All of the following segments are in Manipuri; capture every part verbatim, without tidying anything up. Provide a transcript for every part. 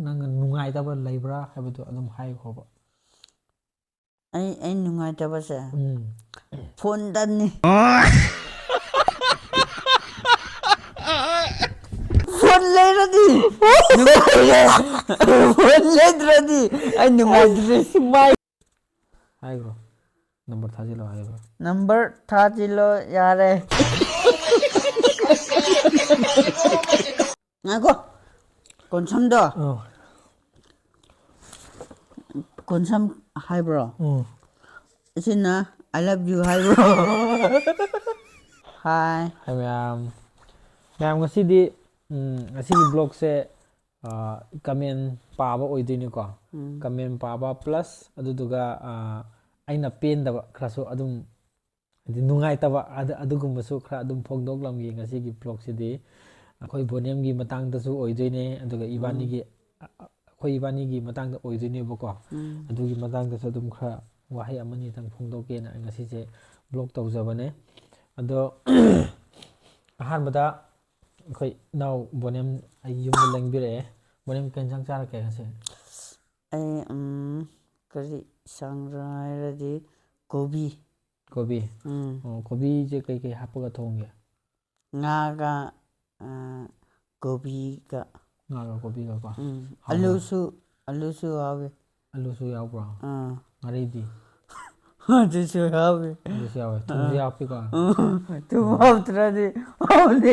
ꯅꯪꯅ ꯅꯨꯡꯉꯥꯏꯇꯕ ꯂꯩꯕ꯭ꯔꯥ ꯍꯥꯏꯕꯗꯣ ꯑꯗꯨꯝ ꯍꯥꯏꯈꯣꯕ꯫ ꯑꯩ ꯑꯩ ꯅꯨꯡꯉꯥꯏꯇꯕꯁꯦ ꯎꯝ ꯐꯣꯟꯗꯅꯤ꯫ ꯐꯣꯟ ꯂꯩꯔꯗꯤ ꯅꯨꯡꯉꯥꯏꯔꯦ, ꯐꯣꯟ ꯂꯩꯗ꯭ꯔꯗꯤ ꯑꯩ ꯅꯨꯡꯉꯥꯏꯇ꯭ꯔꯦ꯫ ꯍꯥꯏꯈ꯭ꯔꯣ, ꯅꯝꯕꯔ ꯊꯥꯖꯤꯜꯂꯣ ꯍꯥꯏꯈ꯭ꯔꯣ꯫ ꯅꯝꯕꯔ ꯊꯥꯖꯤꯜꯂꯣ ꯌꯥꯔꯦ꯫ ꯉꯥꯏꯈꯣ, ꯀꯣꯟꯁꯝꯗꯣ ꯑꯥ ꯀꯣꯟꯁꯝ ꯍꯥꯏꯕ꯭ꯔꯣ? ꯎꯝ ꯑꯁꯤꯅ I love you ꯍꯥꯏꯕ꯭ꯔꯣ? ꯍꯥꯏ꯫ ꯍꯥꯏ ꯃꯌꯥꯝ꯫ ꯃꯌꯥꯝ, ꯉꯁꯤꯗꯤ ꯎꯝ, ꯉꯁꯤꯒꯤ ꯕ꯭ꯂꯣꯛꯁꯦ ꯀꯃꯦꯟ ꯄꯥꯕ ꯑꯣꯏꯗꯣꯏꯅꯤꯀꯣ꯫ ꯎꯝ ꯀꯃꯦꯟ ꯄꯥꯕ ꯄ꯭ꯂꯁ ꯑꯗꯨꯗꯨꯒ ꯑ, ꯑꯩꯅ ꯄꯦꯟꯗꯕ ꯈꯔꯁꯨ ꯑꯗꯨꯝ, ꯍꯥꯏꯗꯤ ꯅꯨꯡꯉꯥꯏꯇꯕ ꯑꯗꯨ- ꯑꯗꯨꯒꯨꯝꯕꯁꯨ ꯈꯔ ꯑꯗꯨꯝ ꯐꯣꯡꯗꯣꯛꯂꯝꯒꯦ꯫ ꯉꯁꯤꯒꯤ ꯕ꯭ꯂꯣꯛꯁꯤꯗꯤ ꯑꯩꯈꯣꯏ ꯕꯣꯅꯤꯌꯝꯒꯤ ꯃꯇꯥꯡꯗꯁꯨ ꯑꯣꯏꯗꯣꯏꯅꯦ, ꯑꯗꯨꯒ ꯏꯕꯥꯅꯤꯒꯤ ꯑ- ꯑꯩꯈꯣꯏ ꯏꯕꯥꯅꯤꯒꯤ ꯃꯇꯥꯡꯗ ꯑꯣꯏꯗꯣꯏꯅꯦꯕꯀꯣ꯫ ꯎꯝ ꯑꯗꯨꯒꯤ ꯃꯇꯥꯡꯗꯁꯨ ꯑꯗꯨꯝ ꯈꯔ ꯋꯥꯍꯩ ꯑꯃꯅꯤꯇꯪ ꯐꯣꯡꯗꯣꯛꯀꯦꯅ ꯑꯩ ꯉꯁꯤꯁꯦ ꯕ꯭ꯂꯣꯛ ꯇꯧꯖꯕꯅꯦ꯫ ꯑꯗꯣ ꯑꯍꯥꯟꯕꯗ ꯑꯩꯈꯣꯏ ꯏꯅꯥꯎ ꯕꯣꯅꯦꯝ ꯑꯩ ꯌꯨꯝꯗ ꯂꯦꯡꯕꯤꯔꯛꯑꯦ꯫ ꯕꯣꯅꯦꯝ, ꯀꯩ ꯌꯦꯟꯁꯥꯡ ꯆꯥꯔꯛꯀꯦ ꯉꯁꯤ? ꯑꯩ ꯎꯝ, ꯀꯔꯤ ꯁꯪꯒ꯭ꯔꯥ ꯍꯥꯏꯔꯗꯤ ꯀꯣꯕꯤ꯫ ꯀꯣꯕꯤ꯫ ꯎꯝ ꯑꯣ, ꯀꯣꯕꯤꯁꯦ ꯀꯩꯀꯩ ꯍꯥꯞꯄꯒ ꯊꯣꯡꯒꯦ? ꯉꯥꯒ ꯑ, ꯀꯣꯕꯤꯒ꯫ ꯉꯥꯒ ꯀꯣꯕꯤꯒꯀꯣ꯫ ꯎꯝ ꯍꯥꯎꯕ꯭ꯔꯥ? ꯑꯂꯨꯁꯨ, ꯑꯂꯨꯁꯨ ꯍꯥꯎꯋꯦ꯫ ꯑꯂꯨꯁꯨ ꯌꯥꯎꯕ꯭ꯔꯣ? ꯑꯥ ꯉꯥꯔꯤꯗꯤ? ꯑꯗꯨꯁꯨ ꯍꯥꯎꯋꯦ꯫ ꯑꯗꯨꯁꯨ ꯌꯥꯎꯋꯦ꯫ ꯊꯨꯝꯁꯨ ꯌꯥꯛꯄꯤꯀꯣ? ꯎꯝ ꯊꯨꯝ ꯍꯥꯞꯇ꯭ꯔꯗꯤ ꯍꯥꯎꯗꯦ꯫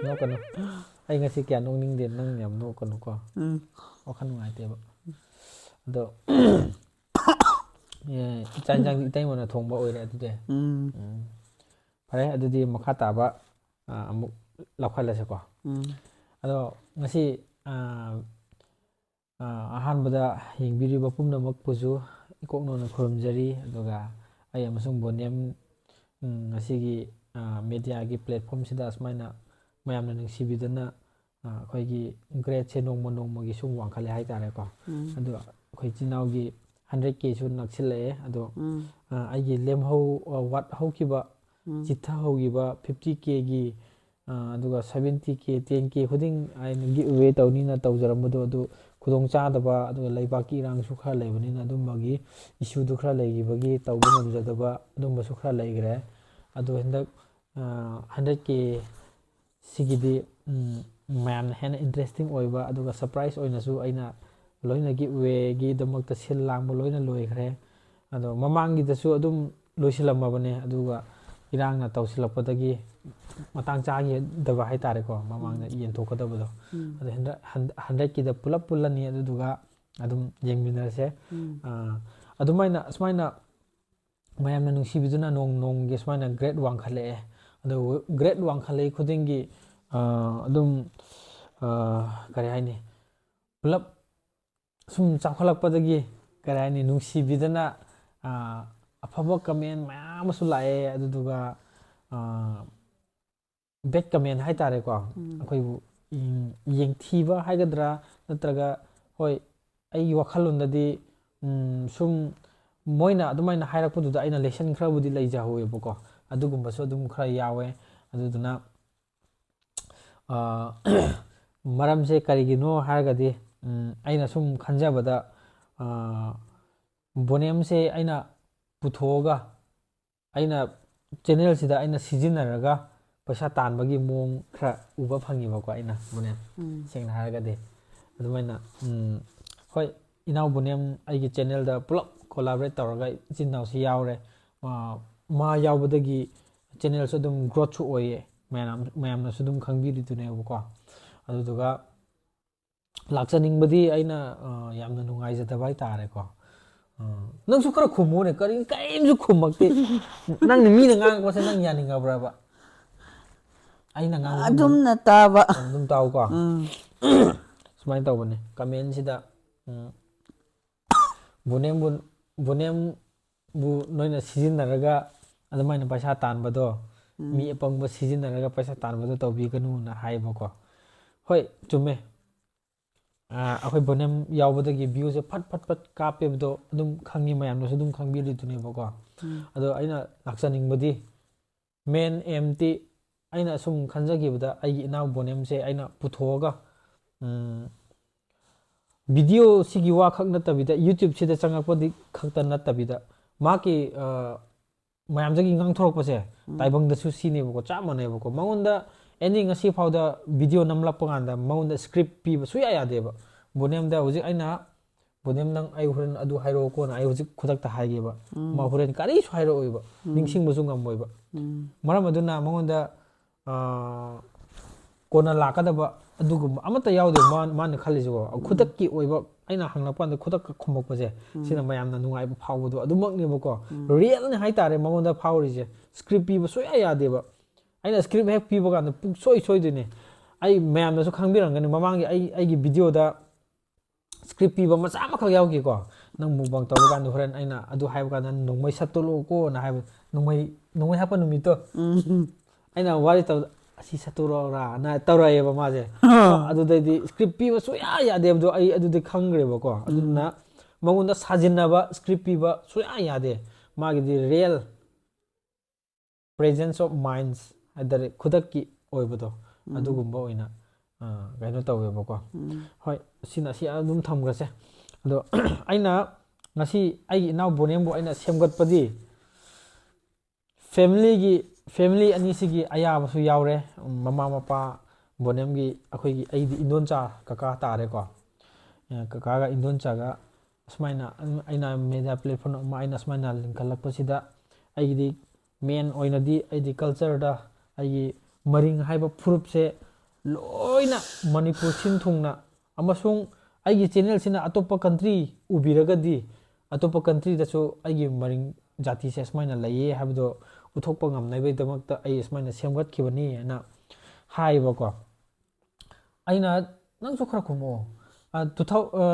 ꯅꯣꯛꯀꯅꯨ꯫ ꯑꯩ ꯉꯁꯤ ꯀꯌꯥ ꯅꯣꯛꯅꯤꯡꯗꯦ, ꯅꯪ ꯌꯥꯝ ꯅꯣꯛꯀꯅꯨꯀꯣ꯫ ꯎꯝ ꯋꯥꯈꯜ ꯅꯨꯡꯉꯥꯏꯇꯦꯕ꯫ ꯑꯗꯣ ꯑꯦ, ꯆꯥꯛ ꯌꯦꯟꯁꯥꯡꯗꯤ ꯏꯇꯩꯃꯅ ꯊꯣꯡꯕ ꯑꯣꯏꯔꯦ ꯑꯗꯨꯗꯤ꯫ ꯎꯝ ꯎꯝ꯫ ꯐꯔꯦ, ꯑꯗꯨꯗꯤ ꯃꯈꯥ ꯇꯥꯕ ꯑ, ꯑꯃꯨꯛ ꯂꯧꯈꯠꯂꯁꯤꯀꯣ꯫ ꯎꯝ ꯑꯗꯣ ꯉꯁꯤ ꯑ, ꯑ, ꯑꯍꯥꯟꯕꯗ ꯌꯦꯡꯕꯤꯔꯤꯕ ꯄꯨꯝꯅꯃꯛꯄꯨꯁꯨ ꯏꯀꯣꯛ ꯅꯧꯅ ꯈꯨꯔꯨꯝꯖꯔꯤ꯫ ꯑꯗꯨꯒ ꯑꯩ ꯑꯃꯁꯨꯡ ꯕꯣꯅꯤꯌꯝ ꯎꯝ, ꯉꯁꯤꯒꯤ ꯃꯦꯗꯤꯌꯥꯒꯤ ꯄ꯭ꯂꯦꯠꯐꯣꯝꯁꯤꯗ ꯑꯁꯨꯃꯥꯏꯅ ꯃꯌꯥꯝꯅ ꯅꯨꯡꯁꯤꯕꯤꯗꯨꯅ ꯑ, ꯑꯩꯈꯣꯏꯒꯤ ꯒ꯭ꯔꯦꯠꯁꯦ ꯅꯣꯡꯃ ꯅꯣꯡꯃꯒꯤ ꯁꯨꯝ ꯋꯥꯡꯈꯠꯂꯦ ꯍꯥꯏꯇꯥꯔꯦꯀꯣ꯫ ꯎꯝ ꯑꯗꯣ ꯑꯩꯈꯣꯏ ꯏꯆꯤꯟ ꯏꯅꯥꯎꯒꯤ ꯍꯟꯗ꯭ꯔꯦꯠ ꯀꯦꯁꯨ ꯅꯛꯁꯤꯜꯂꯛꯑꯦ꯫ ꯑꯗꯣ ꯎꯝ ꯑ, ꯑꯩꯒꯤ ꯂꯦꯝꯍꯧ ꯑ, ꯋꯥꯠꯍꯧꯈꯤꯕ, ꯎꯝ ꯆꯤꯠꯊꯍꯧꯈꯤꯕ ꯐꯤꯐꯇꯤ ꯀꯦꯒꯤ ꯑꯗꯨꯒ seventy K, ten K ꯈꯨꯗꯤꯡ ꯑꯩꯅ give away ꯇꯧꯅꯤꯅ ꯇꯧꯖꯔꯝꯕꯗꯣ, ꯑꯗꯨ ꯈꯨꯗꯣꯡ ꯆꯥꯗꯕ, ꯑꯗꯨꯒ ꯂꯩꯕꯥꯛꯀꯤ ꯏꯔꯥꯡꯁꯨ ꯈꯔ ꯂꯩꯕꯅꯤꯅ, ꯑꯗꯨꯝꯕꯒꯤ issue ꯗꯨ ꯈꯔ ꯂꯩꯈꯤꯕꯒꯤ ꯇꯧꯕ ꯉꯝꯖꯗꯕ ꯑꯗꯨꯝꯕꯁꯨ ꯈꯔ ꯂꯩꯈ꯭ꯔꯦ꯫ ꯑꯗꯨ ꯍꯟꯗꯛ, ꯑ, hundred K ꯁꯤꯒꯤꯗꯤ, ꯎꯝ, ꯃꯌꯥꯝꯅ ꯍꯦꯟꯅ interesting ꯑꯣꯏꯕ, ꯑꯗꯨꯒ surprise ꯑꯣꯏꯅꯁꯨ ꯑꯩꯅ ꯂꯣꯏꯅ give away ꯒꯤꯗꯃꯛꯇ ꯁꯤꯜ ꯂꯥꯡꯕ ꯂꯣꯏꯅ ꯂꯣꯏꯈ꯭ꯔꯦ꯫ ꯑꯗꯣ ꯃꯃꯥꯡꯒꯤꯗꯁꯨ ꯑꯗꯨꯝ ꯂꯣꯏꯁꯤꯜꯂꯝꯃꯕꯅꯦ, ꯑꯗꯨꯒ ꯏꯔꯥꯡꯅ ꯇꯧꯁꯤꯜꯂꯛꯄꯗꯒꯤ ꯃꯇꯥꯡ ꯆꯥꯈꯤꯗꯕ ꯍꯥꯏꯇꯥꯔꯦꯀꯣ, ꯃꯃꯥꯡꯗ ꯎꯝ꯫ ꯌꯦꯟꯊꯣꯛꯀꯗꯕꯗꯣ꯫ ꯎꯝ꯫ ꯑꯗꯣ ꯍꯟꯗꯛ, ꯍꯟ-, hundred ꯀꯤꯗ ꯄꯨꯂꯞ ꯄꯨꯜꯂꯅꯤ, ꯑꯗꯨꯗꯨꯒ ꯑꯗꯨꯝ ꯌꯦꯡꯃꯤꯟꯅꯔꯁꯦ꯫ ꯎꯝ꯫ ꯑ, ꯑꯗꯨꯃꯥꯏꯅ, ꯑꯁꯨꯃꯥꯏꯅ ꯃꯌꯥꯝꯅ ꯅꯨꯡꯁꯤꯕꯤꯗꯨꯅ ꯅꯣꯡ ꯅꯣꯡꯒꯤ ꯁꯨꯃꯥꯏꯅ grade ꯋꯥꯡꯈꯠꯂꯛꯑꯦ꯫ ꯑꯗꯣ grade ꯋꯥꯡꯈꯠꯂꯛꯏ ꯈꯨꯗꯤꯡꯒꯤ, ꯑ, ꯑꯗꯨꯝ, ꯑ, ꯀꯔꯤ ꯍꯥꯏꯅꯤ, ꯄꯨꯂꯞ ꯁꯨꯝ ꯆꯥꯎꯈꯠꯂꯛꯄꯗꯒꯤ, ꯀꯔꯤ ꯍꯥꯏꯅꯤ, ꯅꯨꯡꯁꯤꯕꯤꯗꯅ, ꯑ, ꯑꯐꯕ comment ꯃꯌꯥꯝ ꯑꯃꯁꯨ ꯂꯥꯛꯑꯦ꯫ ꯑꯗꯨꯗꯨꯒ, ꯑ, bad comment ꯍꯥꯏꯇꯥꯔꯦꯀꯣ, ꯎꯝ꯫ ꯑꯩꯈꯣꯏꯕꯨ ꯌꯦꯡ-, ꯌꯦꯡꯊꯤꯕ ꯍꯥꯏꯒꯗ꯭ꯔꯥ, ꯅꯠꯇ꯭ꯔꯒ, ꯍꯣꯏ, ꯑꯩꯒꯤ ꯋꯥꯈꯜꯂꯣꯟꯗꯗꯤ, ꯎꯝ, ꯁꯨꯝ ꯃꯣꯏꯅ ꯑꯗꯨꯃꯥꯏꯅ ꯍꯥꯏꯔꯛꯄꯗꯨꯗ ꯑꯩꯅ lesson ꯈꯔꯕꯨꯗꯤ ꯂꯩꯖꯍꯧꯋꯦꯕꯀꯣ, ꯑꯗꯨꯒꯨꯝꯕꯁꯨ ꯑꯗꯨꯝ ꯈꯔ ꯌꯥꯎꯋꯦ꯫ ꯑꯗꯨꯗꯨꯅ, ꯑ, ꯃꯔꯝꯁꯦ ꯀꯔꯤꯒꯤꯅꯣ ꯍꯥꯏꯔꯒꯗꯤ, ꯎꯝ, ꯑꯩꯅ ꯁꯨꯝ ꯈꯟꯖꯕꯗ, ꯑ, ꯕꯣꯅꯦꯝꯁꯦ ꯑꯩꯅ ꯄꯨꯊꯣꯛꯑꯒ, ꯑꯩꯅ channel ꯁꯤꯗ ꯑꯩꯅ ꯁꯤꯖꯤꯟꯅꯔꯒ ꯄꯩꯁꯥ ꯇꯥꯟꯕꯒꯤ ꯃꯑꯣꯡ ꯈꯔ ꯎꯕ ꯐꯪꯉꯦꯕꯀꯣ ꯑꯩꯅ, ꯕꯣꯅꯦꯝ꯫ ꯎꯝ꯫ ꯁꯦꯡꯅ ꯍꯥꯏꯔꯒꯗꯤ꯫ ꯑꯗꯨꯃꯥꯏꯅ, ꯎꯝ, ꯍꯣꯏ, ꯏꯅꯥꯎ ꯕꯣꯅꯦꯝ ꯑꯩꯒꯤ channel ꯗ ꯄꯨꯂꯞ collaborate ꯇꯧꯔꯒ ꯏꯆꯤꯟ ꯏꯅꯥꯎꯁꯤ ꯌꯥꯎꯔꯦ꯫ ꯑ, ꯃꯥ ꯌꯥꯎꯕꯗꯒꯤ channel ꯁꯨ ꯑꯗꯨꯝ growth ꯁꯨ ꯑꯣꯏꯌꯦ꯫ ꯃꯌꯥꯝ, ꯃꯌꯥꯝꯅꯁꯨ ꯑꯗꯨꯝ ꯈꯪꯕꯤꯔꯤꯗꯨꯅꯦꯕꯀꯣ꯫ ꯑꯗꯨꯗꯨꯒ ꯂꯥꯛꯆꯅꯤꯡꯕꯗꯤ ꯑꯩꯅ, ꯑ, ꯌꯥꯝꯅ ꯅꯨꯡꯉꯥꯏꯖꯗꯕ ꯍꯥꯏꯇꯥꯔꯦꯀꯣ꯫ ꯑ, ꯅꯪꯁꯨ ꯈꯔ ꯈꯨꯝꯃꯨꯅꯦ, ꯀꯔꯤ, ꯀꯔꯤꯝꯁꯨ ꯈꯨꯝꯃꯛꯇꯦ꯫ ꯅꯪꯅ ꯃꯤꯅ ꯉꯥꯡꯉꯛꯄꯁꯦ ꯅꯪ ꯌꯥꯅꯤꯡꯉꯕ꯭ꯔꯕ? ꯑꯩꯅ ꯉꯥꯡꯕ ꯑꯗꯨꯝꯅ ꯇꯥꯕ꯫ ꯑꯗꯨꯝ ꯇꯥꯎꯀꯣ꯫ ꯎꯝ꯫ ꯁꯨꯃꯥꯏꯅ ꯇꯧꯕꯅꯦ, comment ꯁꯤꯗ, ꯎꯝ, ꯕꯣꯅꯦꯝꯕꯨ, ꯕꯣꯅꯦꯝꯕꯨ ꯅꯣꯏꯅ ꯁꯤꯖꯤꯟꯅꯔꯒ ꯑꯗꯨꯃꯥꯏꯅ ꯄꯩꯁꯥ ꯇꯥꯟꯕꯗꯣ, ꯎꯝ꯫ ꯃꯤ ꯑꯄꯪꯕ ꯁꯤꯖꯤꯟꯅꯔꯒ ꯄꯩꯁꯥ ꯇꯥꯟꯕꯗꯣ ꯇꯧꯕꯤꯒꯅꯨꯅ ꯍꯥꯏꯌꯦꯕꯀꯣ꯫ ꯍꯣꯏ, ꯆꯨꯝꯃꯦ꯫ ꯑ, ꯑꯩꯈꯣꯏ ꯕꯣꯅꯦꯝ ꯌꯥꯎꯕꯗꯒꯤ view ꯁꯦ ꯐꯠ ꯐꯠ ꯐꯠ ꯀꯥꯞꯄꯦꯕꯗꯣ ꯑꯗꯨꯝ ꯈꯪꯉꯤ, ꯃꯌꯥꯝꯅꯁꯨ ꯑꯗꯨꯝ ꯈꯪꯕꯤꯔꯤꯗꯨꯅꯦꯕꯀꯣ꯫ ꯎꯝ꯫ ꯑꯗꯣ ꯑꯩꯅ ꯂꯥꯛꯆꯅꯤꯡꯕꯗꯤ, main aim ꯇꯤ ꯑꯩꯅ ꯑꯁꯨꯝ ꯈꯟꯖꯈꯤꯕꯗ, ꯑꯩꯒꯤ ꯏꯅꯥꯎ ꯕꯣꯅꯦꯝꯁꯦ ꯑꯩꯅ ꯄꯨꯊꯣꯛꯑꯒ, ꯎꯝ, ꯚꯤꯗꯤꯑꯣꯁꯤꯒꯤ ꯋꯥ ꯈꯛ ꯅꯠꯇꯕꯤꯗ, YouTubeꯁꯤꯗ ꯆꯪꯉꯛꯄꯗꯤ ꯈꯛꯇ ꯅꯠꯇꯕꯤꯗ, ꯃꯍꯥꯛꯀꯤ, ꯑ, ꯃꯌꯥꯝꯗꯒꯤ ꯉꯥꯡꯊꯣꯔꯛꯄꯁꯦ, ꯎꯝ꯫ ꯇꯥꯏꯕꯪꯗꯁꯨ ꯁꯤꯅꯦꯕꯀꯣ, ꯆꯞ ꯃꯥꯟꯅꯩꯕꯀꯣ꯫ ꯃꯉꯣꯟꯗ ꯑꯦꯅꯤ ꯉꯁꯤ ꯐꯥꯎꯗ ꯚꯤꯗꯤꯑꯣ ꯅꯝꯂꯛꯄ ꯀꯥꯟꯗ ꯃꯉꯣꯟꯗ ꯁ꯭ꯀ꯭ꯔꯤꯞ ꯄꯤꯕ ꯁꯨꯡꯌꯥ ꯌꯥꯗꯦꯕ꯫ ꯕꯣꯅꯦꯝꯗ ꯍꯧꯖꯤꯛ ꯑꯩꯅ, "ꯕꯣꯅꯦꯝ, ꯅꯪ ꯑꯩ ꯍꯣꯔꯦꯟ ꯑꯗꯨ ꯍꯥꯏꯔꯛꯑꯣꯀꯣꯅ" ꯑꯩ ꯍꯧꯖꯤꯛ ꯈꯨꯗꯛꯇ ꯍꯥꯏꯒꯦꯕ꯫ ꯎꯝ꯫ ꯃꯥ ꯍꯣꯔꯦꯟ ꯀꯔꯤꯁꯨ ꯍꯥꯏꯔꯛꯑꯣꯏꯕ, ꯎꯝ꯫ ꯅꯤꯡꯁꯤꯡꯕꯁꯨ ꯉꯝꯃꯣꯏꯕ꯫ ꯎꯝ꯫ ꯃꯔꯝ ꯑꯗꯨꯅ ꯃꯉꯣꯟꯗ, ꯑꯥ, ꯀꯣꯟꯅ ꯂꯥꯛꯀꯗꯕ ꯑꯗꯨꯒꯨꯝꯕ ꯑꯃꯠꯇ ꯌꯥꯎꯗꯦ꯫ ꯃꯥ-, ꯃꯥꯅ ꯈꯜꯂꯤꯁꯤꯀꯣ, ꯎꯝ꯫ ꯈꯨꯗꯛꯀꯤ ꯑꯣꯏꯕ, ꯑꯩꯅ ꯍꯪꯂꯛꯄ ꯀꯥꯟꯗ ꯈꯨꯗꯛꯇ ꯈꯨꯝꯃꯛꯄꯁꯦ, ꯎꯝ꯫ ꯁꯤꯅ ꯃꯌꯥꯝꯅ ꯅꯨꯡꯉꯥꯏꯕ ꯐꯥꯎꯕꯗꯣ ꯑꯗꯨꯃꯛꯅꯦꯕꯀꯣ꯫ ꯎꯝ꯫ ꯔꯤꯌꯦꯜꯅꯤ ꯍꯥꯏꯇꯥꯔꯦ ꯃꯉꯣꯟꯗ ꯐꯥꯎꯔꯤꯁꯦ꯫ ꯁ꯭ꯀ꯭ꯔꯤꯞ ꯄꯤꯕ ꯁꯨꯡꯌꯥ ꯌꯥꯗꯦꯕ꯫ ꯑꯩꯅ ꯁ꯭ꯀ꯭ꯔꯤꯞ ꯍꯦꯛ ꯄꯤꯕ ꯀꯥꯟꯗ ꯄꯨꯡꯁꯣꯏ ꯁꯣꯏꯗꯣꯏꯅꯦ꯫ ꯑꯩ, ꯃꯌꯥꯝꯅꯁꯨ ꯈꯪꯕꯤꯔꯝꯒꯅꯤ, ꯃꯃꯥꯡꯒꯤ ꯑꯩ, ꯑꯩꯒꯤ ꯚꯤꯗꯤꯑꯣꯗ ꯁ꯭ꯀ꯭ꯔꯤꯞ ꯄꯤꯕ ꯃꯆꯥ ꯑꯃꯈꯛ ꯌꯥꯎꯈꯤꯀꯣ꯫ "ꯅꯪ ꯃꯨꯛꯕꯥꯡ ꯇꯧꯕ ꯀꯥꯟꯗ ꯍꯣꯔꯦꯟ ꯑꯩꯅ ꯑꯗꯨ ꯍꯥꯏꯕ ꯀꯥꯟꯗ ꯅꯣꯡꯃꯩ ꯁꯠꯇꯣꯛꯂꯛꯑꯣꯀꯣꯅ" ꯍꯥꯏꯕ, ꯅꯣꯡꯃꯩ, ꯅꯣꯡꯃꯩ ꯍꯥꯞꯄ ꯅꯨꯃꯤꯠꯇꯣ꯫ ꯎꯝ꯫ ꯑꯩꯅ ꯋꯥꯔꯤ ꯇꯧ-, "ꯑꯁꯤ ꯁꯠꯇꯣꯔꯛꯑꯣꯔꯥꯅ" ꯇꯧꯔꯛꯑꯦꯕ ꯃꯥꯁꯦ꯫ ꯑꯗꯨꯗꯩꯗꯤ ꯁ꯭ꯀ꯭ꯔꯤꯞ ꯄꯤꯕ ꯁꯨꯡꯌꯥ ꯌꯥꯗꯦ ꯍꯥꯏꯕꯗꯣ ꯑꯩ ꯑꯗꯨꯗꯤ ꯈꯪꯈ꯭ꯔꯦꯕꯀꯣ꯫ ꯎꯝ꯫ ꯑꯗꯨꯅ ꯃꯉꯣꯟꯗ ꯁꯥꯖꯤꯟꯅꯕ, ꯁ꯭ꯀ꯭ꯔꯤꯞ ꯄꯤꯕ ꯁꯨꯡꯌꯥ ꯌꯥꯗꯦ꯫ ꯃꯥꯒꯤꯗꯤ ꯔꯤꯌꯦꯜ presence of minds ꯍꯥꯏꯇꯥꯔꯦ, ꯈꯨꯗꯛꯀꯤ ꯑꯣꯏꯕꯗꯣ, ꯎꯝ꯫ ꯑꯗꯨꯒꯨꯝꯕ ꯑꯣꯏꯅ, ꯑ, ꯀꯩꯅꯣ ꯇꯧꯋꯦꯕꯀꯣ꯫ ꯎꯝ꯫ ꯍꯣꯏ, ꯁꯤꯅ ꯁꯤ ꯑꯗꯨꯝ ꯊꯝꯈ꯭ꯔꯁꯦ꯫ ꯑꯗꯣ ꯑꯩꯅ ꯉꯁꯤ ꯑꯩꯒꯤ ꯏꯅꯥꯎ ꯕꯣꯅꯦꯝꯕꯨ ꯑꯩꯅ ꯁꯦꯝꯒꯠꯄꯗꯤ, ꯐꯦꯃꯤꯂꯤꯒꯤ, ꯐꯦꯃꯤꯂꯤ ꯑꯅꯤꯁꯤꯒꯤ ꯑꯌꯥꯕꯁꯨ ꯌꯥꯎꯔꯦ꯫ ꯃꯃꯥ ꯃꯄꯥ ꯕꯣꯅꯦꯝꯒꯤ, ꯑꯩꯈꯣꯏꯒꯤ, ꯑꯩꯗꯤ ꯏꯟꯗꯣꯟꯆꯥ ꯀꯀꯥ ꯇꯥꯔꯦꯀꯣ꯫ ꯑ, ꯀꯀꯥꯒ ꯏꯟꯗꯣꯟꯆꯥꯒ ꯑꯁꯨꯃꯥꯏꯅ ꯑꯩꯅ ꯃꯦꯗꯤꯌꯥ ꯄ꯭ꯂꯦꯠꯐꯣꯝ ꯑꯃ ꯑꯩꯅ ꯑꯁꯨꯃꯥꯏꯅ ꯂꯤꯡꯈꯠꯂꯛꯄꯁꯤꯗ, ꯑꯩꯒꯤꯗꯤ ꯃꯦꯟ ꯑꯣꯏꯅꯗꯤ ꯑꯩꯗꯤ ꯀꯜꯆꯔꯗ ꯑꯩꯒꯤ ꯃꯔꯤꯡ ꯍꯥꯏꯕ ꯐꯨꯔꯨꯞꯁꯦ ꯂꯣꯏꯅ ꯃꯅꯤꯄꯨꯔ ꯁꯤꯟ ꯊꯨꯡꯅ ꯑꯃꯁꯨꯡ ꯑꯩꯒꯤ ꯆꯦꯅꯦꯜꯁꯤꯅ ꯑꯇꯣꯞꯄ ꯀꯟꯇ꯭ꯔꯤ ꯎꯕꯤꯔꯒꯗꯤ, ꯑꯇꯣꯞꯄ ꯀꯟꯇ꯭ꯔꯤꯗꯁꯨ ꯑꯩꯒꯤ ꯃꯔꯤꯡ ꯖꯥꯇꯤꯁꯦ ꯑꯁꯨꯃꯥꯏꯅ ꯂꯩꯌꯦ ꯍꯥꯏꯕꯗꯣ ꯎꯠꯊꯣꯛꯄ ꯉꯝꯅꯕꯒꯤꯗꯃꯛꯇ ꯑꯩ ꯑꯁꯨꯃꯥꯏꯅ ꯁꯦꯝꯒꯠꯈꯤꯕꯅꯤ ꯍꯥꯏꯅ ꯍꯥꯏꯌꯦꯕꯀꯣ꯫ ꯑꯩꯅ, ꯅꯪꯁꯨ ꯈꯔ ꯈꯨꯝꯃꯛꯑꯣ꯫ ꯑ, two thou-, ꯑ,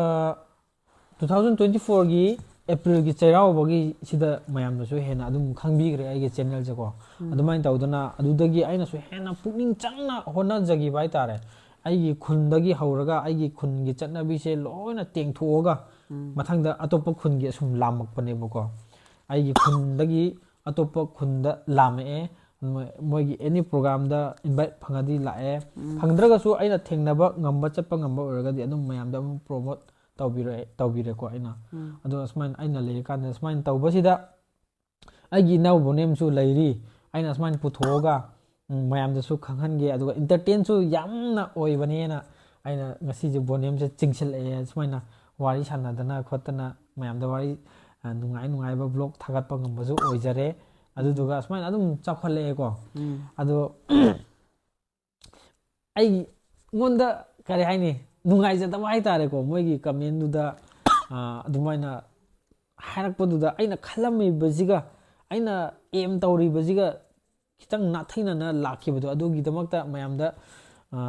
two thousand twenty fourꯒꯤ ꯑꯦꯄ꯭ꯔꯤꯜꯒꯤ ꯆꯩꯔꯥꯎꯕꯒꯤ ꯁꯤꯗ ꯃꯌꯥꯝꯅꯁꯨ ꯍꯦꯟꯅ ꯑꯗꯨꯝ ꯈꯪꯕꯤꯈ꯭ꯔꯦ ꯑꯩꯒꯤ ꯆꯦꯅꯦꯜꯁꯦꯀꯣ꯫ ꯎꯝ꯫ ꯑꯗꯨꯃꯥꯏꯅ ꯇꯧꯗꯅ ꯑꯗꯨꯗꯒꯤ ꯑꯩꯅꯁꯨ ꯍꯦꯟꯅ ꯄꯨꯛꯅꯤꯡ ꯆꯪꯅ ꯍꯣꯠꯅꯖꯈꯤꯕ ꯍꯥꯏꯇꯥꯔꯦ꯫ ꯑꯩꯒꯤ ꯈꯨꯟꯗꯒꯤ ꯍꯧꯔꯒ ꯑꯩꯒꯤ ꯈꯨꯟꯒꯤ ꯆꯠꯅꯕꯤꯁꯦ ꯂꯣꯏꯅ ꯇꯦꯡꯊꯣꯛꯑꯒ ꯎꯝ꯫ ꯃꯊꯪꯗ ꯑꯇꯣꯞꯄ ꯈꯨꯟꯒꯤ ꯑꯁꯨꯝ ꯂꯥꯝꯃꯛꯄꯅꯦꯕꯀꯣ꯫ ꯑꯩꯒꯤ ꯈꯨꯟꯗꯒꯤ ꯑꯇꯣꯞꯄ ꯈꯨꯟꯗ ꯂꯥꯝꯃꯛꯑꯦ꯫ ꯃꯣꯏ- ꯃꯣꯏꯒꯤ ꯑꯦꯅꯤ ꯄ꯭ꯔꯣꯒ꯭ꯔꯥꯝꯗ ꯏꯟꯚꯥꯏꯠ ꯐꯪꯉꯗꯤ ꯂꯥꯛꯑꯦ꯫ ꯐꯪꯗ꯭ꯔꯒꯁꯨ ꯑꯩꯅ ꯊꯦꯡꯅꯕ ꯉꯝꯕ, ꯆꯠꯄ ꯉꯝꯕ ꯑꯣꯏꯔꯒꯗꯤ ꯑꯗꯨꯝ ꯃꯌꯥꯝꯗ ꯑꯗꯨꯝ ꯄ꯭ꯔꯣꯃꯣꯠ ꯇꯧꯕꯤꯔꯦ ꯇꯧꯕꯤꯔꯦꯀꯣ ꯑꯩꯅ꯫ ꯑꯗꯣ ꯑꯁꯨꯃꯥꯏꯅ ꯑꯩꯅ ꯂꯩꯔꯀꯥꯟꯗ ꯁꯨꯃꯥꯏꯅ ꯇꯧꯕꯁꯤꯗ ꯑꯩꯒꯤ ꯏꯅꯥꯎ ꯕꯣꯅꯦꯝꯁꯨ ꯂꯩꯔꯤ, ꯑꯩꯅ ꯑꯁꯨꯃꯥꯏꯅ ꯄꯨꯊꯣꯛꯑꯒ, ꯎꯝ, ꯃꯌꯥꯝꯗꯁꯨ ꯈꯪꯍꯟꯒꯦ, ꯑꯗꯨꯒ ꯏꯟꯇꯔꯇꯦꯟꯁꯨ ꯌꯥꯝꯅ ꯑꯣꯏꯕꯅꯦꯅ ꯑꯩꯅ ꯉꯁꯤꯁꯦ ꯕꯣꯅꯦꯝꯁꯦ ꯆꯤꯡꯁꯤꯜꯂꯛꯑꯦ꯫ ꯁꯨꯃꯥꯏꯅ ꯋꯥꯔꯤ ꯁꯥꯟꯅꯗꯅ ꯈꯣꯠꯇꯅ ꯃꯌꯥꯝꯗ ꯋꯥꯔꯤ, ꯑ, ꯅꯨꯡꯉꯥꯏ ꯅꯨꯡꯉꯥꯏꯕ ꯕ꯭ꯂꯣꯛ ꯊꯥꯒꯠꯄ ꯉꯝꯕꯁꯨ ꯑꯣꯏꯖꯔꯦ꯫ ꯑꯗꯨꯗꯨꯒ ꯁꯨꯃꯥꯏꯅ ꯑꯗꯨꯝ ꯆꯥꯎꯈꯠꯂꯛꯑꯦꯀꯣ꯫ ꯑꯗꯣ ꯑꯩꯉꯣꯟꯗ ꯀꯔꯤ ꯍꯥꯏꯅꯤ, ꯅꯨꯡꯉꯥꯏꯖꯗꯕ ꯍꯥꯏꯇꯥꯔꯦꯀꯣ, ꯃꯣꯏꯒꯤ ꯀꯃꯦꯟꯗꯨꯗ, ꯑ, ꯑꯗꯨꯃꯥꯏꯅ ꯍꯥꯏꯔꯛꯄꯗꯨꯗ ꯑꯩꯅ ꯈꯜꯂꯝꯃꯤꯕꯁꯤꯒ, ꯑꯩꯅ ꯑꯦꯝ ꯇꯧꯔꯤꯕꯁꯤꯒ ꯈꯤꯇꯪ ꯅꯥꯊꯩꯅꯅ ꯂꯥꯛꯈꯤꯕꯗꯣ, ꯑꯗꯨꯒꯤꯗꯃꯛꯇ ꯃꯌꯥꯝꯗ, ꯑ,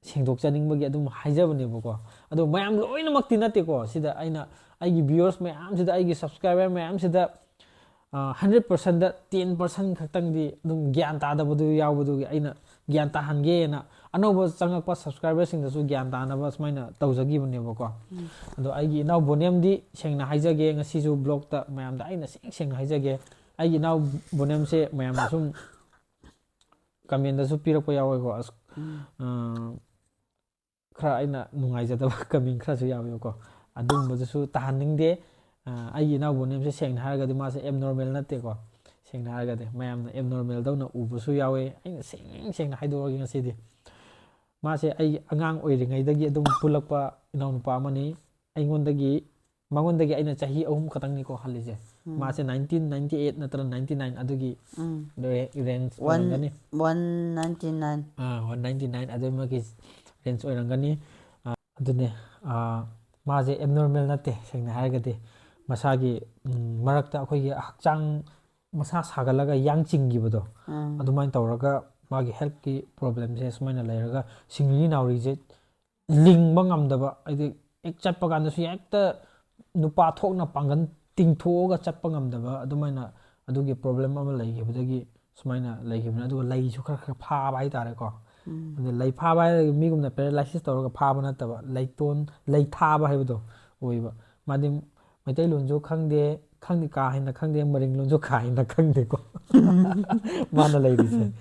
ꯁꯦꯡꯗꯣꯛꯆꯅꯤꯡꯕꯒꯤ ꯑꯗꯨꯝ ꯍꯥꯏꯖꯕꯅꯦꯕꯀꯣ꯫ ꯑꯗꯣ ꯃꯌꯥꯝ ꯂꯣꯏꯅꯃꯛꯇꯤ ꯅꯠꯇꯦꯀꯣ꯫ ꯁꯤꯗ ꯑꯩꯅ ꯑꯩꯒꯤ viewers ꯃꯌꯥꯝꯁꯤꯗ, ꯑꯩꯒꯤ subscriber ꯃꯌꯥꯝꯁꯤꯗ, ꯑ, hundred percentꯗ ten percent ꯈꯛꯇꯪꯗꯤ ꯑꯗꯨꯝ ꯒ꯭ꯌꯥꯟ ꯇꯥꯗꯕꯗꯨ ꯌꯥꯎꯕꯗꯨꯒꯤ ꯑꯩꯅ ꯒ꯭ꯌꯥꯟ ꯇꯥꯍꯟꯒꯦꯅ ꯑꯅꯧꯕ ꯆꯪꯉꯛꯄ subscriberꯁꯤꯡꯗꯁꯨ ꯒ꯭ꯌꯥꯟ ꯇꯥꯅꯕ ꯁꯨꯃꯥꯏꯅ ꯇꯧꯖꯈꯤꯕꯅꯦꯕꯀꯣ꯫ ꯑꯗꯣ ꯑꯩꯒꯤ ꯏꯅꯥꯎ ꯕꯣꯅꯦꯝꯗꯤ ꯁꯦꯡꯅ ꯍꯥꯏꯖꯒꯦ, ꯉꯁꯤꯁꯨ vlogꯇ ꯃꯌꯥꯝꯗ ꯑꯩꯅ ꯁꯦꯡ ꯁꯦꯡꯅ ꯍꯥꯏꯖꯒꯦ, ꯑꯩꯒꯤ ꯏꯅꯥꯎ ꯕꯣꯅꯦꯝꯁꯦ ꯃꯌꯥꯝꯅ ꯁꯨꯝ commentꯗꯁꯨ ꯄꯤꯔꯛꯄ ꯌꯥꯎꯋꯦꯀꯣ꯫ ꯑꯁ, ꯑ, ꯈꯔ ꯑꯩꯅ ꯅꯨꯡꯉꯥꯏꯖꯗꯕ comment ꯈꯔꯁꯨ ꯌꯥꯎꯋꯦꯕꯀꯣ꯫ ꯑꯗꯨꯒꯨꯝꯕꯗꯨꯁꯨ ꯇꯥꯍꯟꯅꯤꯡꯗꯦ꯫ ꯑ, ꯑꯩꯒꯤ ꯏꯅꯥꯎ ꯕꯣꯅꯦꯝꯁꯦ ꯁꯦꯡꯅ ꯍꯥꯏꯔꯒꯗꯤ ꯃꯥꯁꯦ abnormal ꯅꯠꯇꯦꯀꯣ꯫ ꯁꯦꯡꯅ ꯍꯥꯏꯔꯒꯗꯤ ꯃꯌꯥꯝꯅ abnormalꯗꯧꯅ ꯎꯕꯁꯨ ꯌꯥꯎꯋꯦ꯫ ꯑꯩꯅ ꯁꯦꯡ ꯁꯦꯡꯅ ꯍꯥꯏꯗꯣꯛꯑꯒꯦ ꯉꯁꯤꯗꯤ꯫ ꯃꯥꯁꯦ ꯑꯩ ꯑꯉꯥꯡ ꯑꯣꯏꯔꯤꯉꯩꯗꯒꯤ ꯑꯗꯨꯝ ꯄꯨꯜꯂꯛꯄ ꯏꯅꯥꯎꯅꯨꯄꯥ ꯑꯃꯅꯤ꯫ ꯑꯩꯉꯣꯟꯗꯒꯤ, ꯃꯉꯣꯟꯗꯒꯤ ꯑꯩꯅ ꯆꯍꯤ ꯑꯍꯨꯝ ꯈꯛꯇꯪꯅꯤꯀꯣ ꯍꯜꯂꯤꯁꯦ꯫ ꯃꯥꯁꯦ nineteen ninety eight ꯅꯠꯇ꯭ꯔ ninety nine ꯑꯗꯨꯒꯤ ꯎꯝ꯫ ꯔꯦ-, range one, ꯑꯣꯏꯔꯝꯒꯅꯤ꯫ One ninety nine꯫ ꯑꯥ, one ninety nine ꯑꯗꯨꯃꯛꯀꯤ range ꯑꯣꯏꯔꯝꯒꯅꯤ꯫ ꯑꯥ, ꯑꯗꯨꯅꯦ, ꯑꯥ, ꯃꯥꯁꯦ abnormal ꯅꯠꯇꯦ, ꯁꯦꯡꯅ ꯍꯥꯏꯔꯒꯗꯤ꯫ ꯃꯁꯥꯒꯤ, ꯎꯝ, ꯃꯔꯛꯇ ꯑꯩꯈꯣꯏꯒꯤ ꯍꯛꯆꯥꯡ ꯃꯁꯥ ꯁꯥꯒꯠꯂꯒ ꯌꯥꯡ ꯆꯤꯡꯈꯤꯕꯗꯣ, ꯎꯝ꯫ ꯑꯗꯨꯃꯥꯏꯅ ꯇꯧꯔꯒ ꯃꯥꯒꯤ healthꯀꯤ problemꯁꯦ ꯁꯨꯃꯥꯏꯅ ꯂꯩꯔꯒ ꯁꯤꯡꯂꯤ ꯅꯥꯎꯔꯤꯁꯦ ꯂꯤꯡꯕ ꯉꯝꯗꯕ, ꯍꯥꯏꯗꯤ ꯍꯦꯛ ꯆꯠꯄ ꯀꯥꯟꯗꯁꯨ ꯍꯦꯛꯇ ꯅꯨꯄꯥ ꯊꯣꯛꯅ ꯄꯥꯡꯒꯜ ꯇꯤꯡꯊꯣꯛꯑꯒ ꯆꯠꯄ ꯉꯝꯗꯕ, ꯑꯗꯨꯃꯥꯏꯅ ꯑꯗꯨꯒꯤ problem ꯑꯃ ꯂꯩꯈꯤꯕꯗꯒꯤ ꯁꯨꯃꯥꯏꯅ ꯂꯩꯈꯤꯕꯅꯤ꯫ ꯑꯗꯨꯒ ꯂꯩꯁꯨ ꯈꯔ ꯈꯔ ꯐꯥꯕ ꯍꯥꯏꯇꯥꯔꯦꯀꯣ꯫ ꯎꯝ꯫ ꯑꯗ ꯂꯩ ꯐꯥꯕ ꯍꯥꯏꯔꯒ ꯃꯤꯒꯨꯝꯅ paralysis ꯇꯧꯔꯒ ꯐꯥꯕ ꯅꯠꯇꯕ, ꯂꯩꯇꯣꯟ, ꯂꯩ ꯊꯥꯕ ꯍꯥꯏꯕꯗꯣ ꯑꯣꯏꯕ꯫ ꯃꯥꯗꯤ ꯃꯩꯇꯩꯂꯣꯟꯁꯨ ꯈꯪꯗꯦ, ꯈꯪꯗꯦ, ꯀꯥ ꯍꯦꯟꯅ ꯈꯪꯗꯦ, ꯃꯔꯤꯡꯂꯣꯟꯁꯨ ꯀꯥ ꯍꯦꯟꯅ ꯈꯪꯗꯦꯀꯣ꯫ ꯃꯥꯅ ꯂꯩꯔꯤꯁꯦ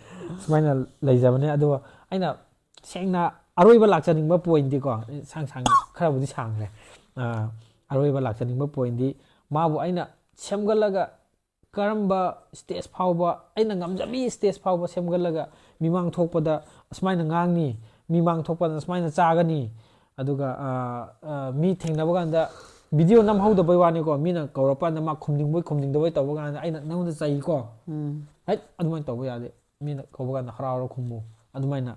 ꯁꯨꯃꯥꯏꯅ ꯂꯩꯖꯕꯅꯦ꯫ ꯑꯗꯨꯒ ꯑꯩꯅ ꯁꯦꯡꯅ ꯑꯔꯣꯏꯕ ꯂꯥꯛꯆꯅꯤꯡꯕ ꯄꯣꯏꯟꯗꯤꯀꯣ, ꯁꯥꯡ ꯁꯥꯡ ꯈꯔꯕꯨꯗꯤ ꯁꯥꯡꯈ꯭ꯔꯦ꯫ ꯑ, ꯑꯔꯣꯏꯕ ꯂꯥꯛꯆꯅꯤꯡꯕ ꯄꯣꯏꯟꯗꯤ, ꯃꯥꯕꯨ ꯑꯩꯅ ꯁꯦꯝꯒꯠꯂꯒ ꯀꯔꯝꯕ ꯁ꯭ꯇꯦꯖ ꯐꯥꯎꯕ, ꯑꯩꯅ ꯉꯝꯖꯕꯤ ꯁ꯭ꯇꯦꯖ ꯐꯥꯎꯕ ꯁꯦꯝꯒꯠꯂꯒ ꯃꯤꯃꯥꯡ ꯊꯣꯛꯄꯗ ꯑꯁꯨꯃꯥꯏꯅ ꯉꯥꯡꯅꯤ, ꯃꯤꯃꯥꯡ ꯊꯣꯛꯄꯗ ꯑꯁꯨꯃꯥꯏꯅ ꯆꯥꯒꯅꯤ, ꯑꯗꯨꯒ, ꯑ, ꯑ, ꯃꯤ ꯊꯦꯡꯅꯕ ꯀꯥꯟꯗ ꯚꯤꯗꯤꯑꯣ ꯅꯝꯍꯧꯗꯕꯩ ꯋꯥꯅꯤꯀꯣ, ꯃꯤꯅ ꯀꯧꯔꯛꯄ ꯀꯥꯟꯗ ꯃꯥ ꯈꯨꯝꯅꯤꯡꯕꯣꯏ ꯈꯨꯝꯅꯤꯡꯗꯕꯣꯏ ꯇꯧꯕ ꯀꯥꯟꯗ ꯑꯩꯅ ꯅꯉꯣꯟꯗ ꯆꯩꯀꯣ, ꯎꯝ꯫ "ꯍꯩꯠ, ꯑꯗꯨꯃꯥꯏꯅ ꯇꯧꯕ ꯌꯥꯗꯦ, ꯃꯤꯅ ꯀꯧꯕ ꯀꯥꯟꯗ ꯍꯔꯥꯎ ꯍꯔꯥꯎ ꯈꯨꯝꯃꯨ", ꯑꯗꯨꯃꯥꯏꯅ꯫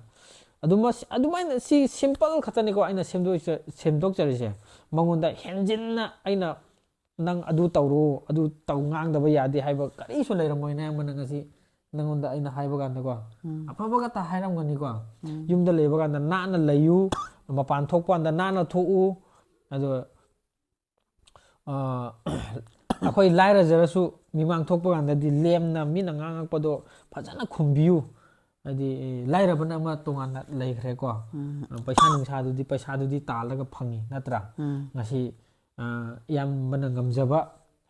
ꯑꯗꯨꯃ-, ꯑꯗꯨꯃꯥꯏꯅ ꯁꯤ ꯁꯤꯝꯄꯜ ꯈꯛꯇꯅꯤꯀꯣ ꯑꯩꯅ ꯁꯦꯝꯗꯣꯛꯆ-, ꯁꯦꯝꯗꯣꯛꯆꯔꯤꯁꯦ꯫ ꯃꯉꯣꯟꯗ ꯍꯦꯟꯖꯤꯟꯅ ꯑꯩꯅ "ꯅꯪ ꯑꯗꯨ ꯇꯧꯔꯣ, ꯑꯗꯨ ꯇꯧ, ꯉꯥꯡꯗꯕ ꯌꯥꯗꯦ" ꯍꯥꯏꯕ ꯀꯔꯤꯁꯨ ꯂꯩꯔꯝꯃꯣꯏ꯫ ꯑꯌꯥꯝꯕꯅ ꯉꯁꯤ ꯅꯪꯉꯣꯟꯗ ꯑꯩꯅ ꯍꯥꯏꯕ ꯀꯥꯟꯗꯀꯣ, ꯎꯝ꯫ ꯑꯐꯕ ꯈꯛꯇ ꯍꯥꯏꯔꯝꯒꯅꯤꯀꯣ꯫ ꯎꯝ꯫ ꯌꯨꯝꯗ ꯂꯩꯕ ꯀꯥꯟꯗ ꯅꯥꯟꯅ ꯂꯩꯌꯨ, ꯃꯄꯥꯟ ꯊꯣꯛꯄ ꯀꯥꯟꯗ ꯅꯥꯟꯅ ꯊꯣꯛꯎ꯫ ꯑꯗꯣ, ꯑ, ꯑꯩꯈꯣꯏ ꯂꯥꯏꯔꯖꯔꯁꯨ ꯃꯤꯃꯥꯡ ꯊꯣꯛꯄ ꯀꯥꯟꯗꯗꯤ ꯂꯦꯝꯅ ꯃꯤꯅ ꯉꯥꯡꯉꯛꯄꯗꯣ ꯐꯖꯅ ꯈꯨꯝꯕꯤꯌꯨ꯫ ꯍꯥꯏꯗꯤ, ꯂꯥꯏꯔꯕꯅ ꯑꯃ ꯇꯣꯉꯥꯟꯅ ꯂꯩꯈ꯭ꯔꯦꯀꯣ꯫ ꯎꯝ꯫ ꯄꯩꯁꯥ ꯅꯨꯡꯁꯥꯗꯨꯗꯤ, ꯄꯩꯁꯥꯗꯨꯗꯤ ꯇꯥꯜꯂꯒ ꯐꯪꯉꯤ, ꯅꯠꯇ꯭ꯔꯥ? ꯎꯝ꯫ ꯉꯁꯤ, ꯑ, ꯏꯌꯥꯝꯕꯅ ꯉꯝꯖꯕ,